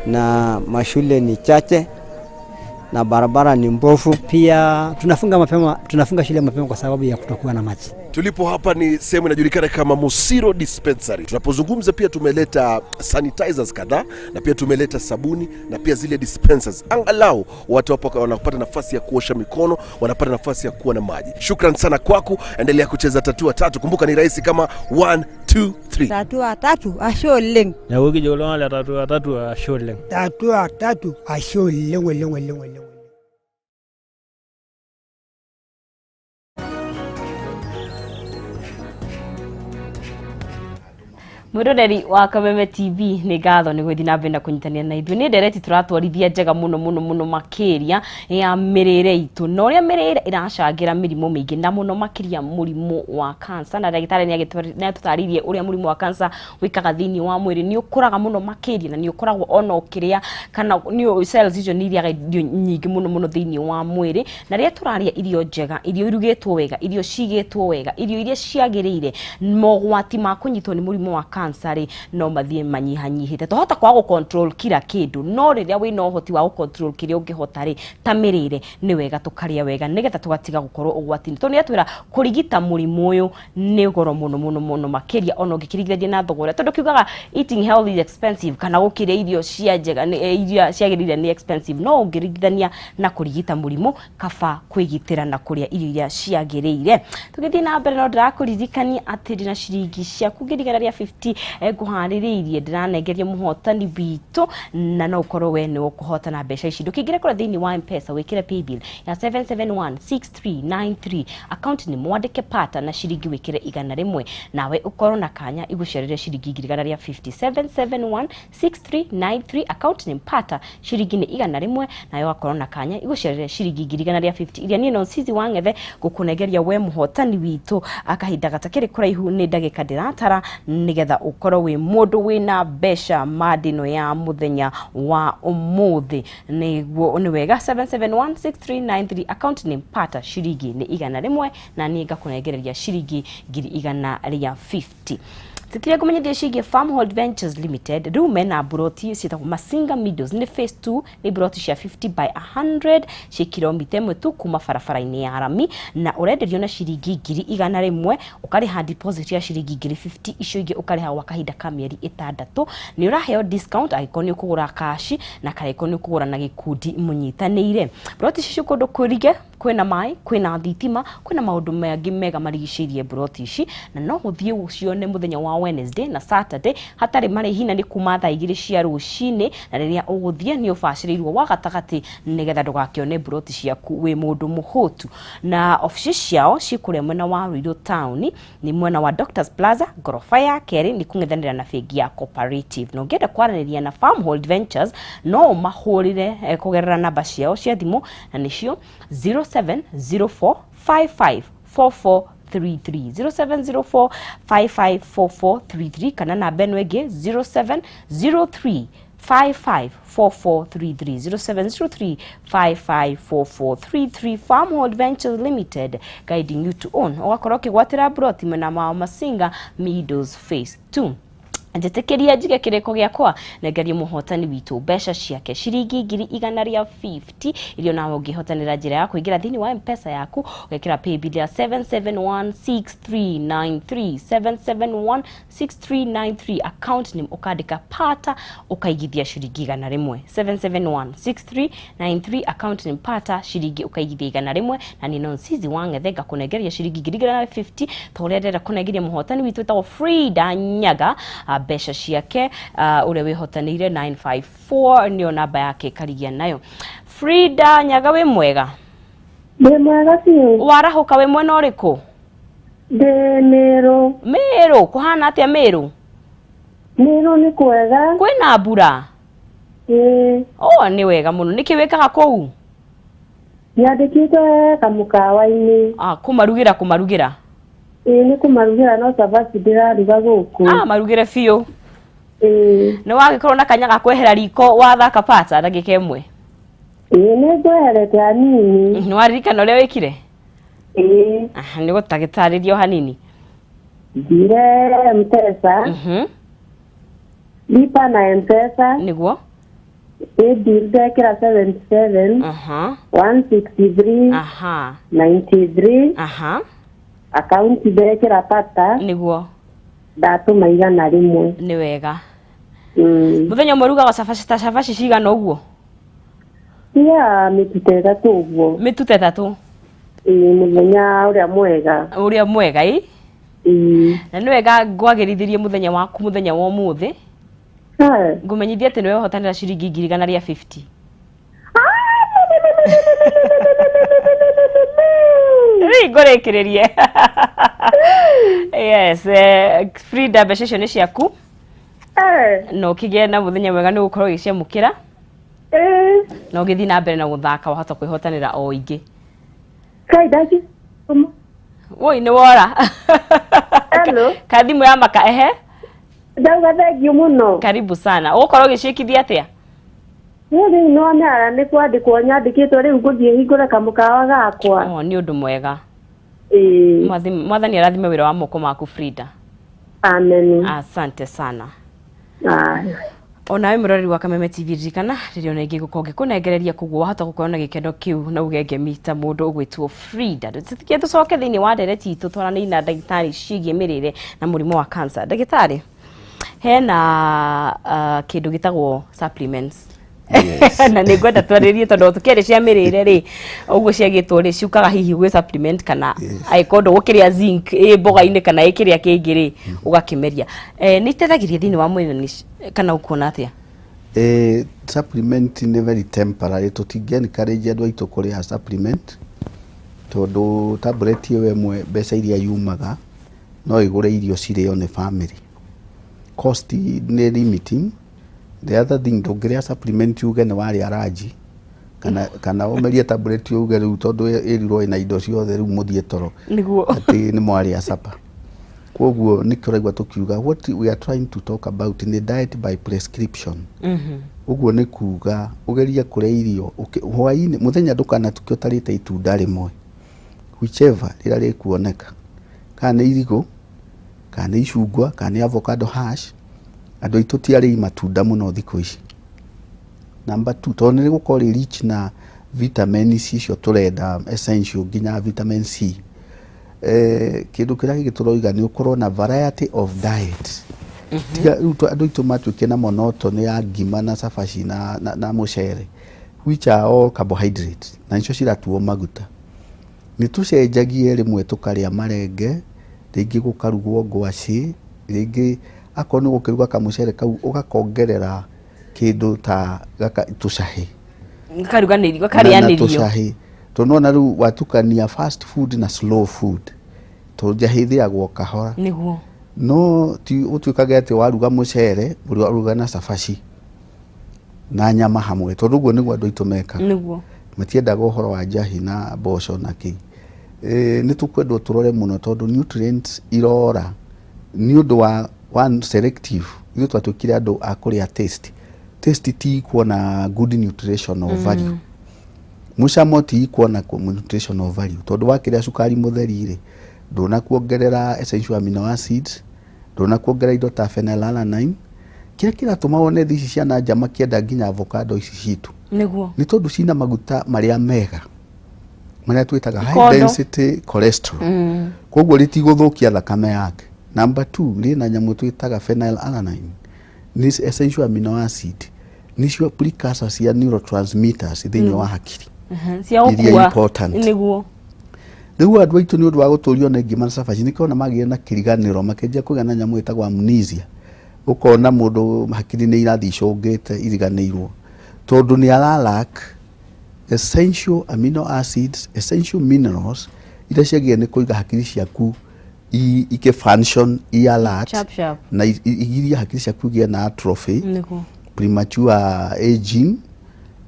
S17: na mashule ni chache na barabara ni mbovu.
S18: Pia tunafunga shule mapema kwa sababu ya kutokuwa na maji.
S19: Tulipo hapa ni sehemu inajulikana kama Mosiro Dispensary. Tunapozungumza pia tumeleta sanitizers kadhaa na pia tumeleta sabuni na pia zile dispensers. Angalau watu hapa wanapata nafasi ya kuosha mikono, wanapata nafasi ya kuwa na maji. Shukran sana kwako, endelea kucheza tatua tatu. Kumbuka ni rahisi kama 1 2 3.
S6: Tatua tatu ashe oleng.
S20: Neeku kijo iltung'anak le tatua tatu ashe oleng.
S7: Tatua tatu ashe oleng oleng oleng oleng.
S1: Mwiroreri wa Kameme TV, nĩ ngatho nĩ gũthiĩ na mbere na kũnyitanĩra na ithuĩ. Nĩ ndereti tũratwarithia njega mũno mũno mũno makĩria ya mĩrĩre itũ na ũrĩa mĩrĩre ĩracangĩra mĩrimũ mĩingĩ na mũno makĩria mũrimũ wa cancer. Na ndagĩtarĩ nĩ atũtarĩirie ũrĩa mũrimũ wa cancer wĩkaga thĩinĩ wa mwĩrĩ. Nĩ ũkũraga mũno makĩria na nĩ ũkoragwo ona ũkĩrĩa kana nĩ cells icio nĩ irĩaga irio nyingĩ mũno mũno thĩinĩ wa mwĩrĩ. Na rĩrĩa tũrarĩa irio njega, irio irugĩtwo wega, irio cigĩtwo wega, irio iria ciagĩrĩire, mogwati ma kũnyitwo nĩ mũrimũ wa cancer rĩ no mathiĩ manyihanyihĩte. Twahota kwaga gũ control kila kĩndũ, no rĩrĩa wĩna ũhoti wa gũ control kĩrĩa ũngĩhota rĩ, ta mĩrĩre, nĩ wega tũkarĩa wega nĩgetha tũgatiga gũkorwo ũgwati-inĩ. Tondũ nĩ atwĩra kũrigita mũrimũ ũyũ nĩ goro mũno mũno mũno makĩria ona ũngĩkĩringithania na thogora, tondũ kiugaga eating healthy is expensive, kana gũkĩrĩa irio cia njega nĩ, irio ciagĩrĩire nĩ expensive, no ũngĩringithania na kũrigita mũrimũ, kaba kwĩgitĩra na kũrĩa irio iria ciagĩrĩire. Tũgĩthiĩ na mbere, no ndĩrakũririkania atĩ ndĩna ciringi ciaku ngiri igana rĩa 50 ngũharĩrĩirie, ndĩranengeria mũhotani witũ, na no ũkorwo we nĩ ũkũhotana mbeca ici. Ndũkĩingĩre kũrĩa thĩinĩ wa M-Pesa, wĩkĩre paybill ya 7716393, account nĩ mwandĩke pata na ciringi wĩkĩre 100, nawe ũkorwo na kanya igũciarĩre ciringi ngiri igana rĩa 50. 7716393, account nĩ pata, ciringi nĩ 100, nawe ũgakorwo na kanya igũciarĩre ciringi ngiri igana rĩa 50 iria niĩ no Cici wa Ng'ethe ngũkũnengeria we mũhotani witũ akahinda gatakĩrĩ kũraihu, nĩ ndagĩka ndĩratara nĩgetha ũkorwo wĩ mũndũ wĩna mbeca mandĩno ya mũthenya wa ũmũthĩ. Nĩguo nĩ wega, 7716393, account nĩ pata, ciringi nĩ 100, na niĩ ngakũnengereria ciringi ngiri igana rĩa 50. Tikiria ngũmenyithie ciĩgiĩ Farmhold Ventures Limited. Rĩu mena mburoti ciĩtagwo Masinga Meadows, nĩ phase 2, nĩ mburoti cia 50 by 100 ciĩ kilomita 1 tu kuma barabara-inĩ ya rami, na ũrenderio na ciringi 100,000, ũkarĩha deposit ya ciringi 50,000, icio ingĩ ũkarĩha gwa kahinda ka mĩeri 6. Nĩ ũraheo discount angĩkorwo nĩ ũkũgũra kashi na kana angĩkorwo nĩ ũkũgũra na gĩkundi mũnyitanĩire. Mburoti ici ciĩ kũndũ kwĩrige, kwĩna maĩ, kwĩna thitima, kwĩna maũndũ mangĩ mega marigicĩirie mburoti ici, na no ũthiĩ ũcione mũthenya wa Wednesday na Saturday hatarĩ marĩhi, na nĩ kuma thaa 2 cia rũcinĩ, na rĩrĩa ũgũthiĩ nĩ ũbacĩrĩirwo wa gatagatĩ nĩgetha ndũgakĩone mburoti ciaku wĩ mũndũ mũhũtu. Na obici ciao ciĩ kũrĩa mwena wa Ruiru town, nĩ mwena wa Doctors Plaza, ngoroba ya kerĩ, nĩ kũng'ethanĩra na bengi ya Cooperative. Na ũngĩenda kwaranĩria na Farmhold Ventures no ũmahũrĩre kũgerera namba ciao cia thimũ, na nĩcio 0704 5544 33, 0704 554433, kana namba ĩno ĩngĩ 0703 554433, 0703 554433. Farmhold Ventures Limited, guiding you to own. Ũgakorwo ũkĩgwatĩra mburoti mwena wa Masinga Meadows phase 2. Njĩtĩkĩria njige kĩrĩko gĩakwa nengerie mũhotani witũ mbeca ciake ciringi 150,000, iria nawe ũngĩhotanĩra njĩra ya kũingĩra thĩinĩ wa M-Pesa yaku ũgekĩra paybill ya 7716393, 7716393, account name ũkandĩka pata, ũkaigithia ciringi 100, 7716393, account name pata, ciringi ũkaigithia 100. Na nĩ Nonsizi wa Ng'ethe ngakũnengeria ciringi 150,000 ta ũrĩa ndĩrenda kũnengeria mũhotani witũ wĩtagwo Frida Nyaga mbeca ciake, ũrĩa wĩhotanĩire 954 nĩyo namba yake ĩkarigia nayo. Frida Nyaga, wĩ mwega?
S21: Ndĩ mwega biũ.
S1: Warahũka wĩ mwena ũrĩkũ?
S21: Ndĩ Mĩrũ.
S1: Mĩrũ, kũhana atĩa Mĩrũ?
S21: Mĩrũ nĩ kwega.
S1: Kwĩna mbura?
S21: Ĩĩ.
S1: Oh, nĩ wega mũno. Nĩkĩ wĩkaga kũu?
S21: Nyandĩkĩte kamũkawa-inĩ.
S1: Kũmarugĩra kũmarugĩra?
S21: Ĩĩ, nĩ kũmarugĩra, no cabaci ndĩraruga gũkũ.
S1: Marugĩre biũ.
S21: Ĩĩ.
S1: Nĩ wagĩkorwo na kanya ga kwehera riko wathaka pata ndagĩka ĩmwe?
S21: Ĩĩ, nĩ ngweherete hanini.
S1: Nĩ waririkana ũrĩa wĩkire?
S21: Ĩĩ.
S1: Nĩ gũtagĩtarĩrio hanini.
S21: Thire M-Pesa. Lipa na M-Pesa.
S1: Nĩguo.
S21: Paybill ndekĩra 77 163 93, akaunti ndekĩra pata.
S1: Nĩguo.
S21: Ndatũma 100.
S1: Nĩ wega. Mũthenya ũmwe ũrugaga cabaci ta cabaci cigana ũguo?
S21: Ya mĩtu ta 3 ũguo.
S1: Mĩtu ta 3?
S21: Ĩĩ, mũthenya ũrĩa mwega.
S1: Ũrĩa mwega, ĩ?
S21: Ĩĩ.
S1: Na nĩ wega ngwagĩrithirie mũthenya waku mũthenya wa ũmũthĩ. Ngũmenyithie atĩ nĩwe ũhotanĩra ciringi 150,000. Rĩu ngũrĩkĩrĩrie. Yes, Frida, mbeca icio nĩ ciaku. Na ũkĩgĩe na mũthenya mwega nĩ gũkorwo ũgĩciamũkĩra. Na ũgĩthiĩ na mbere na gũthaka wahota kwĩhotanĩra o ingĩ. Woi, nĩ wora. Ka thimũ ya maka, ehe.
S21: Ndauga thengiũ mũno.
S1: Karibu sana. Ũgũkorwo ũgĩciĩkithia atĩa?
S21: Rĩu no nĩara nĩ kwandĩkwo nyandĩkĩtwo, rĩu ngũthiĩ hingũre kamũkawa gakwa.
S1: Oh, nĩ ũndũ mwega.
S21: Ĩĩ.
S1: Mwathani arathime wĩra wa moko maku Frida.
S21: Amen.
S1: Asante sana. Onawe mũroreri wa Kameme TV, ririkana rĩrĩa ona ingĩ gũkorwo ngĩkũnengereria, koguo wahota gũkorwo na gĩkeno kĩu na uge ngemi ta mũndũ ũgwĩtwo Frida. Tũtikie tũcoke thĩinĩ wa ndereti itũ twaranĩrie na ndagĩtarĩ ciĩgiĩ mĩrĩre na mũrimũ wa cancer. Ndagĩtarĩ, hena kĩndũ gĩtagwo supplements.
S3: Yes.
S1: Na nĩ ngwenda twarĩrie tondũ tũkĩarĩ cia mĩrĩre rĩ, ũguo ciagĩtwo rĩ, ciũkaga hihi gwĩ supplement kana angĩkorwo ndũgũkĩrĩa zinc ĩ mboga-inĩ kana ĩ kĩrĩa kĩngĩ rĩ, ũgakĩmeria. Nĩ iteithagĩrĩria thĩinĩ wa mwĩrĩ kana ũkuona atĩa?
S3: Supplement nĩ very temporary, tũtingĩ encourage andũ aitũ kũrĩa supplement tondũ tablet ĩyo ĩmwe mbeca iria yumaga no ĩgũre irio cirĩo nĩ family. Cost nĩ limiting. The other thing, ndũngĩrĩa supplement uge nĩ warĩa ranji kana ũmerie tablet uge rĩu tondũ ĩrirwo ĩna indo ciothe rĩu mũthiĩ toro
S1: nĩguo
S3: atĩ nĩ mwarĩa supper. Koguo nĩkĩo ũraigua tũkiuga what we are trying to talk about nĩ diet by prescription. Ũguo nĩ kuga ũgerie kũrĩa irio hwaĩ-inĩ, mũthenya ndũkanatuke ũtarĩte itunda rĩmwe, whichever rĩrĩa rĩkuoneka, kana nĩ irigũ Kana nĩ icungwa, kana nĩ avocado hash. Andũ aitũ ti arĩi matunda mũno thikũ ici. Number two, tondũ nĩ rĩgũkorwo rĩ rich na vitamins icio tũrenda essential, nginya vitamin C. Kĩndũ kĩrĩa kĩngĩ tũroiga nĩ ũkorwo na variety of diet. Tiga rĩu andũ aitũ matuĩke na monotony ya ngima na cabaci na mũcere, which are all carbohydrates, na nicio ciratuo maguta. Nĩ tũcenjagie, rĩmwe tũkarĩa marenge, rĩngĩ gũkarugwo ngwacĩ, rĩngĩ akorwo nĩ gũkĩruga kamũcere kau ũgakongerera kĩndũ ta tũcahĩ.
S1: Karuganĩrio,
S3: Na
S1: karĩanĩrio.
S3: Tũcahĩ tondũ nona rĩu watukania fast food na slow food, tondũ njahĩ ĩthĩagwo kahora. No ti ũtuĩkage atĩ waruga mũcere ũruga na cabaci na nyama hamwe, tondũ ũguo nĩguo andũ aitũ mekaga. Matiendaga ũhoro wa njahi na mboco na kĩ. Nĩ tũkwendwo tũrore mũno tondũ nutrients irora nĩ ũndũ wa one selective. Ithuĩ twatuĩkire andũ a kũrĩa taste. Taste ti kuona good nutritional value, mũcamo ti kuona nutritional value, tondũ wakĩrĩa cukari mũtheri rĩ, ndũnakuongerera essential amino acids, ndũnakuongerera indo ta phenylalanine, kĩrĩa kĩratũma wone thĩ ici ciana nja makĩenda nginya avocado ici citũ. Nĩ tondũ cina maguta marĩa mega, marĩa twĩtaga high
S1: Ikondo.
S3: density cholesterol. Koguo rĩtigũthũkia thakame yake. Number two, rĩna nyamũ twĩtaga phenylalanine, nĩ essential amino acid, nĩcio precursor cia neurotransmitters thĩinĩ wa hakiri
S1: Cia
S3: iria
S1: gũkua.
S3: important. Rĩu andũ aitũ nĩ ũndũ wa gũtũrio nĩ ngima na cabaci, nĩkĩona magĩire na kĩriganĩro, makĩanjia kũgĩa na nyamũ ĩtagwo amnesia. Ũkona mũndũ hakiri nĩ irathiĩ icũngĩte, iriganĩirwo, tondũ nĩ ara lack essential amino acids, essential minerals iria ciagĩrĩire nĩ kũiga hakiri ciaku ikĩ function i alert
S1: Sharp, sharp.
S3: na igirie hakiri ciaku igĩe na atrophy, premature aging.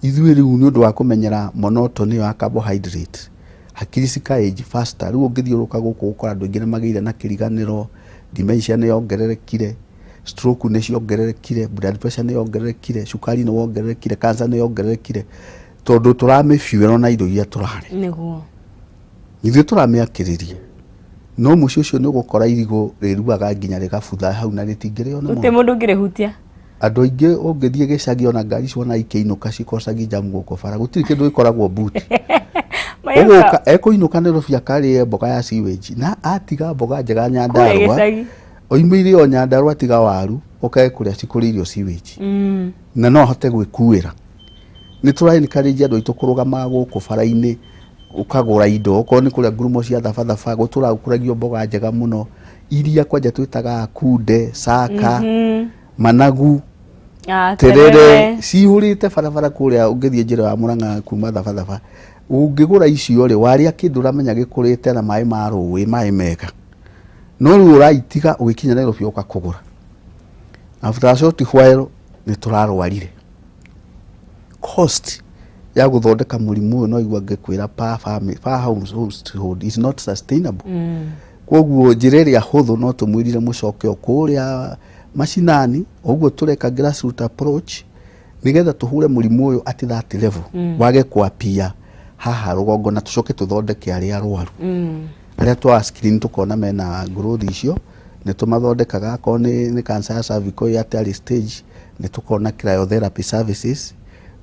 S3: Ithuĩ rĩu nĩ ũndũ wa kũmenyera monotony ya carbohydrate, hakiri cika age faster. Rĩu ũngĩthiũrũrũka gũkũ ũkora andũ aingĩ nĩ magĩire na kĩriganĩro, dementia nĩ yongererekire, stroke nĩ ciongererekire, blood pressure nĩ yongererekire, cukari nĩ wongererekire, cancer nĩ yongererekire, tondũ tũramĩfuel na indo iria tũrarĩa. Ithuĩ tũramĩakĩrĩria, no mũciĩ ũcio nĩ ũgũkora irigũ rĩruaga nginya rĩgabutha hau na rĩtingĩrĩo nĩ
S1: Gũtirĩ
S3: mũndũ.
S1: Mũndũ ũngĩrĩhutia.
S3: Andũ aingĩ ũngĩthiĩ gĩcagi, ona ngari ciona ikĩinũka cikocagia jamu gũkũ bara, gũtirĩ kĩndũ gĩkoragwo buti. Ũgũka ekũinũka Nairobi akarĩe mboga ya sewage na atiga mboga njega
S1: Kũrĩa
S3: Nyandarũa.
S1: Gĩcagi.
S3: Oimĩire o Nyandarũa, atiga waru okae kũrĩa cikũrĩirio sewage, na no ahote gwĩkuĩra. Nĩ tũra encourage andũ aitũ kũrũgamaga gũkũ bara-inĩ ũkagũra indo, okorwo nĩ kũrĩa ngurumo cia thabathaba gũtũra gũkũragio mboga njega mũno, iria kwanja twĩtaga kunde, caka, managu,
S1: Ah,
S3: terere cihũrĩte barabara kũrĩa. Ũngĩthiĩ njĩra ya Mũrang'a kuma thabathaba, ũngĩgũra icio rĩ, warĩa kĩndũ ũramenya gĩkũrĩte na maĩ ma rũĩ, maĩ mega. No rĩu ũraitiga ũgĩkinya Nairobi ũka kũgũra, after a short while nĩ tũrarwarire. Cost ya gũthondeka mũrimũ ũyũ, no igua ngĩkwĩra, per family, per household is not sustainable. Koguo njĩra ĩrĩa hũthũ no tũmwĩrire mũcoke o kũrĩa macinani, ũguo tũreka grassroot approach nĩgetha tũhure mũrimũ ũyũ at that level, wage kwapia haha rũgongo, na tũcoke tũthondeke arĩa arwaru, arĩa twa screen tũkona mena growth icio nĩ tũmathondekaga. Akorwo nĩ cancer ya cervical at early stage, nĩ tũkona cryotherapy services,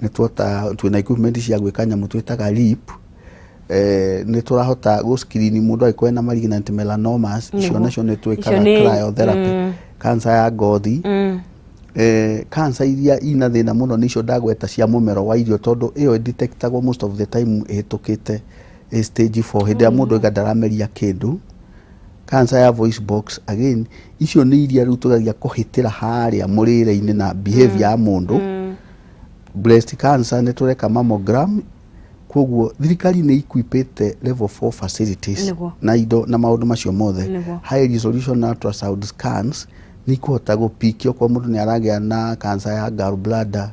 S3: nĩ tuota twĩna equipment cia gwĩka nyamũ twĩtaga LEEP. Nĩ tũrahota gũ screen mũndũ angĩkorwo ena malignant melanomas, icio nacio nĩ twĩkaga
S1: Icio
S3: cryotherapy. Cancer ya ngothi, cancer iria ina thĩna mũno nĩcio ndagweta cia mũmero wa irio, tondũ ĩyo ĩdetectagwo most of the time ĩhĩtũkĩte ĩ stage 4, hĩndĩ ĩrĩa mũndũ aiga ndarameria kĩndũ. Cancer ya voice box again, icio nĩ iria rĩu tũgeragia kũhĩtĩra harĩa mũrĩre-inĩ na behavior ya mũndũ. Breast cancer nĩ tũreka mammogram. Koguo thirikari nĩ equipĩte level 4 facilities na indo na maũndũ macio mothe. High resolution ultrasound scans nĩ ikũhota gũpiki okorwo mũndũ nĩ aragĩa na cancer ya gallbladder,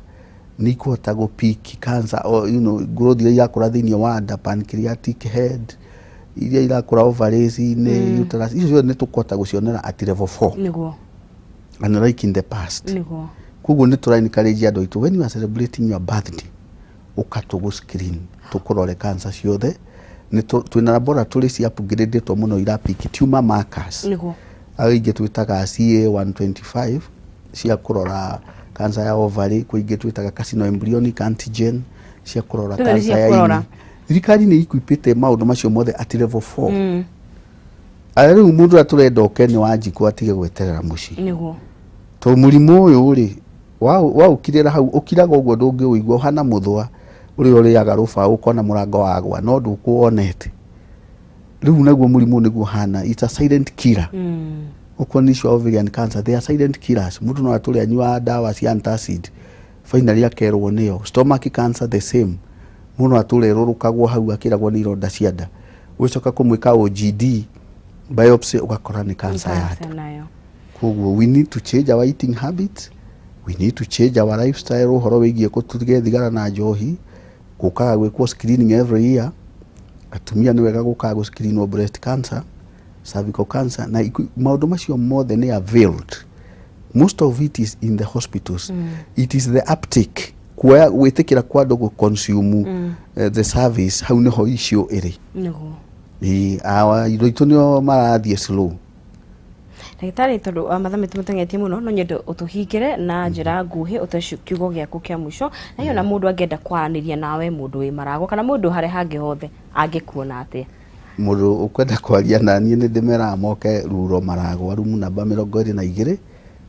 S3: nĩ ikũhota gũpiki cancer or, growth iria irakũra thĩinĩ wa nda, pancreatic head iria irakũra ovaries-inĩ, uterus, icio ciothe nĩ tũkũhota gũcionera at level 4, unlike in the past. Koguo nĩ tũra encourage andũ aitũ, when you are celebrating your birthday, ũka tũgũ screen, tũkũrore cancer ciothe. Nĩ twĩna laboratory cia upgradĩtwo mũno, irapiki tumor markers. Ingĩ twĩtaga CA 125 cia kũrora cancer ya ovary, kwĩ ingĩ twĩtaga carcinoembryonic antigen cia kũrora
S1: Ciothe nĩ
S3: cancer
S1: cia
S3: ya
S1: kũrora.
S3: ini. Thirikari nĩ equipĩte maũndũ macio mothe at level 4. Aya rĩu mũndũ ũrĩa tũrenda oke nĩ Wanjikũ atige gweterera mũciĩ, tondũ mũrimũ ũyũ rĩ waũkirĩra hau ũkiraga ũguo, ndũngĩũigua, ũhana mũthũa ũrĩa ũrĩaga rũbaũ ũkona mũrango wagwa no ndũkũwonete. Rĩu naguo mũrimũ nĩguo ũhana, it's a silent killer. Okorwo nĩ issue ya ovarian cancer, they are silent killers. Mũndũ no atũre anyuaga ndawa cia antacid, finally akerwo nĩyo. Stomach cancer, the same, mũndũ no atũre ĩrũrũkagwo hau akĩragwo nĩ ironda cia nda, ũgĩcoka kũmwĩka OGD biopsy ũgakora nĩ cancer ya nda.
S1: Cancer nayo.
S3: Koguo we need to change our eating habits, we need to change our lifestyle, ũhoro wĩgiĩ kũtige thigara na njohi, gũkaga gwĩkwo screening every year. Atumia nĩ wega gũkaga gũscreenwo breast cancer, cervical cancer na maũndũ macio mothe nĩ availed. Most of it is in the hospitals. It is the uptake, kuoya gwĩtĩkĩra kwa andũ gũ-consume the service, hau nĩho issue ĩrĩ. Ĩĩ, awa indo itũ nĩo marathiĩ slow.
S1: Ndagĩtarĩ, tondũ mathaa maitũ mateng'etie mũno, no nyende ũtũhingĩre na njĩra nguhĩ, ũte kiugo gĩaku kĩa mũico, na hiyo na mũndũ angĩenda kwaranĩria nawe, mũndũ wĩ Maragwa kana mũndũ harĩa hangĩ hothe, angĩkuona atĩa?
S3: Mũndũ ũkwenda kwaria na niĩ, nĩ ndĩmeraga moke Ruro Maragwa, rumu namba 22.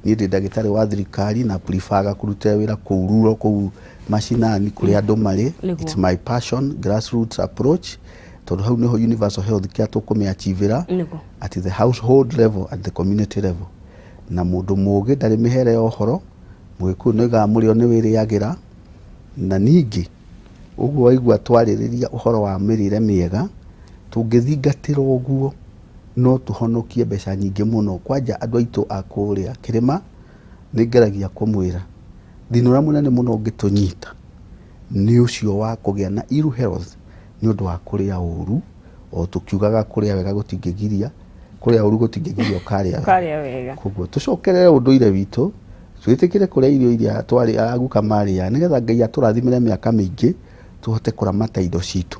S3: Niĩ ndĩ ndagĩtarĩ wa thirikari na preferga kũrutĩra wĩra kũu ruro, kũu macinani kũrĩa andũ marĩ. It's my passion, grassroots approach, tondũ hau nĩho universal health care tũkũmĩachivĩra at the household level, at the community level. Na mũndũ mũgĩ ndarĩ mĩhere ya ũhoro. Mũgĩkũyũ nĩoigaga mũrĩo nĩ wĩrĩagĩra. Na ningĩ ũguo waigua twarĩrĩria ũhoro wa mĩrĩre mĩega, tũngĩthingatĩra ũguo no tũhonokie mbeca nyingĩ mũno. Kwanja andũ aitũ a kũrĩa kĩrĩma, nĩ ngeragia kũmwĩra thĩna ũrĩa mũnene mũno ũngĩtũnyita nĩ ũcio wa kũgĩa na ill health nĩ ũndũ wa kũrĩa ũru. O tũkiugaga kũrĩa wega gũtingĩgiria, kũrĩa ũru gũtingĩgiria ũkarĩa wega.
S1: Ũkarĩa wega.
S3: Koguo tũcokerere ũndũire witũ, twĩtĩkĩre kũrĩa irio iria twarĩ aguka marĩaga, nĩgetha Ngai atũrathimĩre mĩaka mĩingĩ, tũhote kũramata indo citũ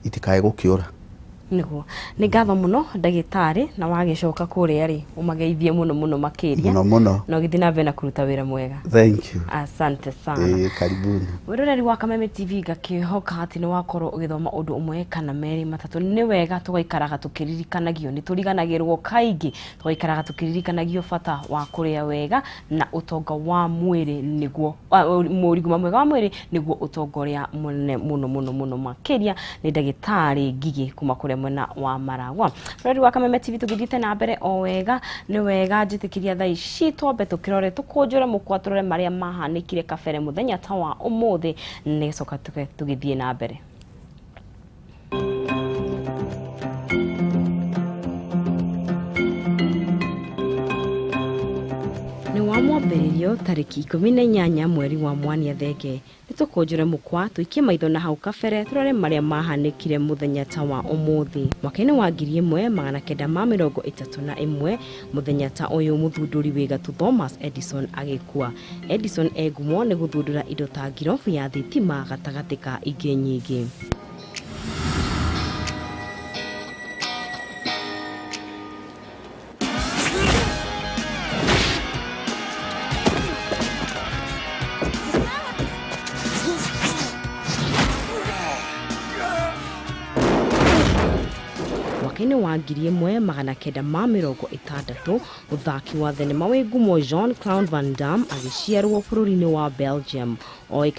S3: itikae gũkĩũra.
S1: Nĩguo, nĩ ngatho mũno ndagĩtarĩ, na wagĩcoka kũrĩa rĩ, ũmageithie mũno mũno makĩria.
S3: Mũno mũno.
S1: Na ũgĩthiĩ na mbere na kũruta wĩra mwega.
S3: Thank you.
S1: Asante sana.
S3: Ĩĩ, karibuni.
S1: Mwĩroreri wa Kameme TV, ngakĩhoka atĩ nĩ wakorwo ũgĩthoma ũndũ ũmwe kana merĩ matatũ. Nĩ wega tũgaikaraga tũkĩririkanagio, nĩ tũriganagĩrwo kaingĩ, tũgaikaraga tũkĩririkanagio bata wa kũrĩa wega na ũtonga wa mwĩrĩ, nĩguo ũgima mwega wa mwĩrĩ nĩguo ũtonga ũrĩa mũnene mũno mũno mũno makĩria. Nĩ ndagĩtarĩ Ngigĩ kuma kũrĩa mwena wa Maragwa. Mwĩroreri wa Kameme TV, tũgĩthiĩte na mbere o wega, nĩ wega njĩtĩkĩria thaa ici twambe tũkĩrore, tũkũnjũre mũkwa, tũrore marĩa mahanĩkire kabere mũthenya ta wa ũmũthĩ, nĩgĩcoka tũgĩthiĩ na mbere. Nĩ wa mwambĩrĩrio tarĩki 18 mweri wa Mwania Thenge. Nĩ tũkũnjũre mũkwa, tũikie maitho na hau kabere, tũrore marĩa mahanĩkire mũthenya ta wa ũmũthĩ. Mwaka-inĩ wa 1931 mũthenya ta ũyũ, mũthundũri wĩ gatũ Thomas Edison agĩkua. Edison e ngumo nĩ gũthundũra indo ta ngirobu ya thitima gatagatĩ ka ingĩ nyingĩ. Mwaka-inĩ wa 1960, mũthaki wa thenema wĩ ngumo Jean Claude Van Damme agĩciarwo bũrũri-inĩ wa Belgium. Oĩkaine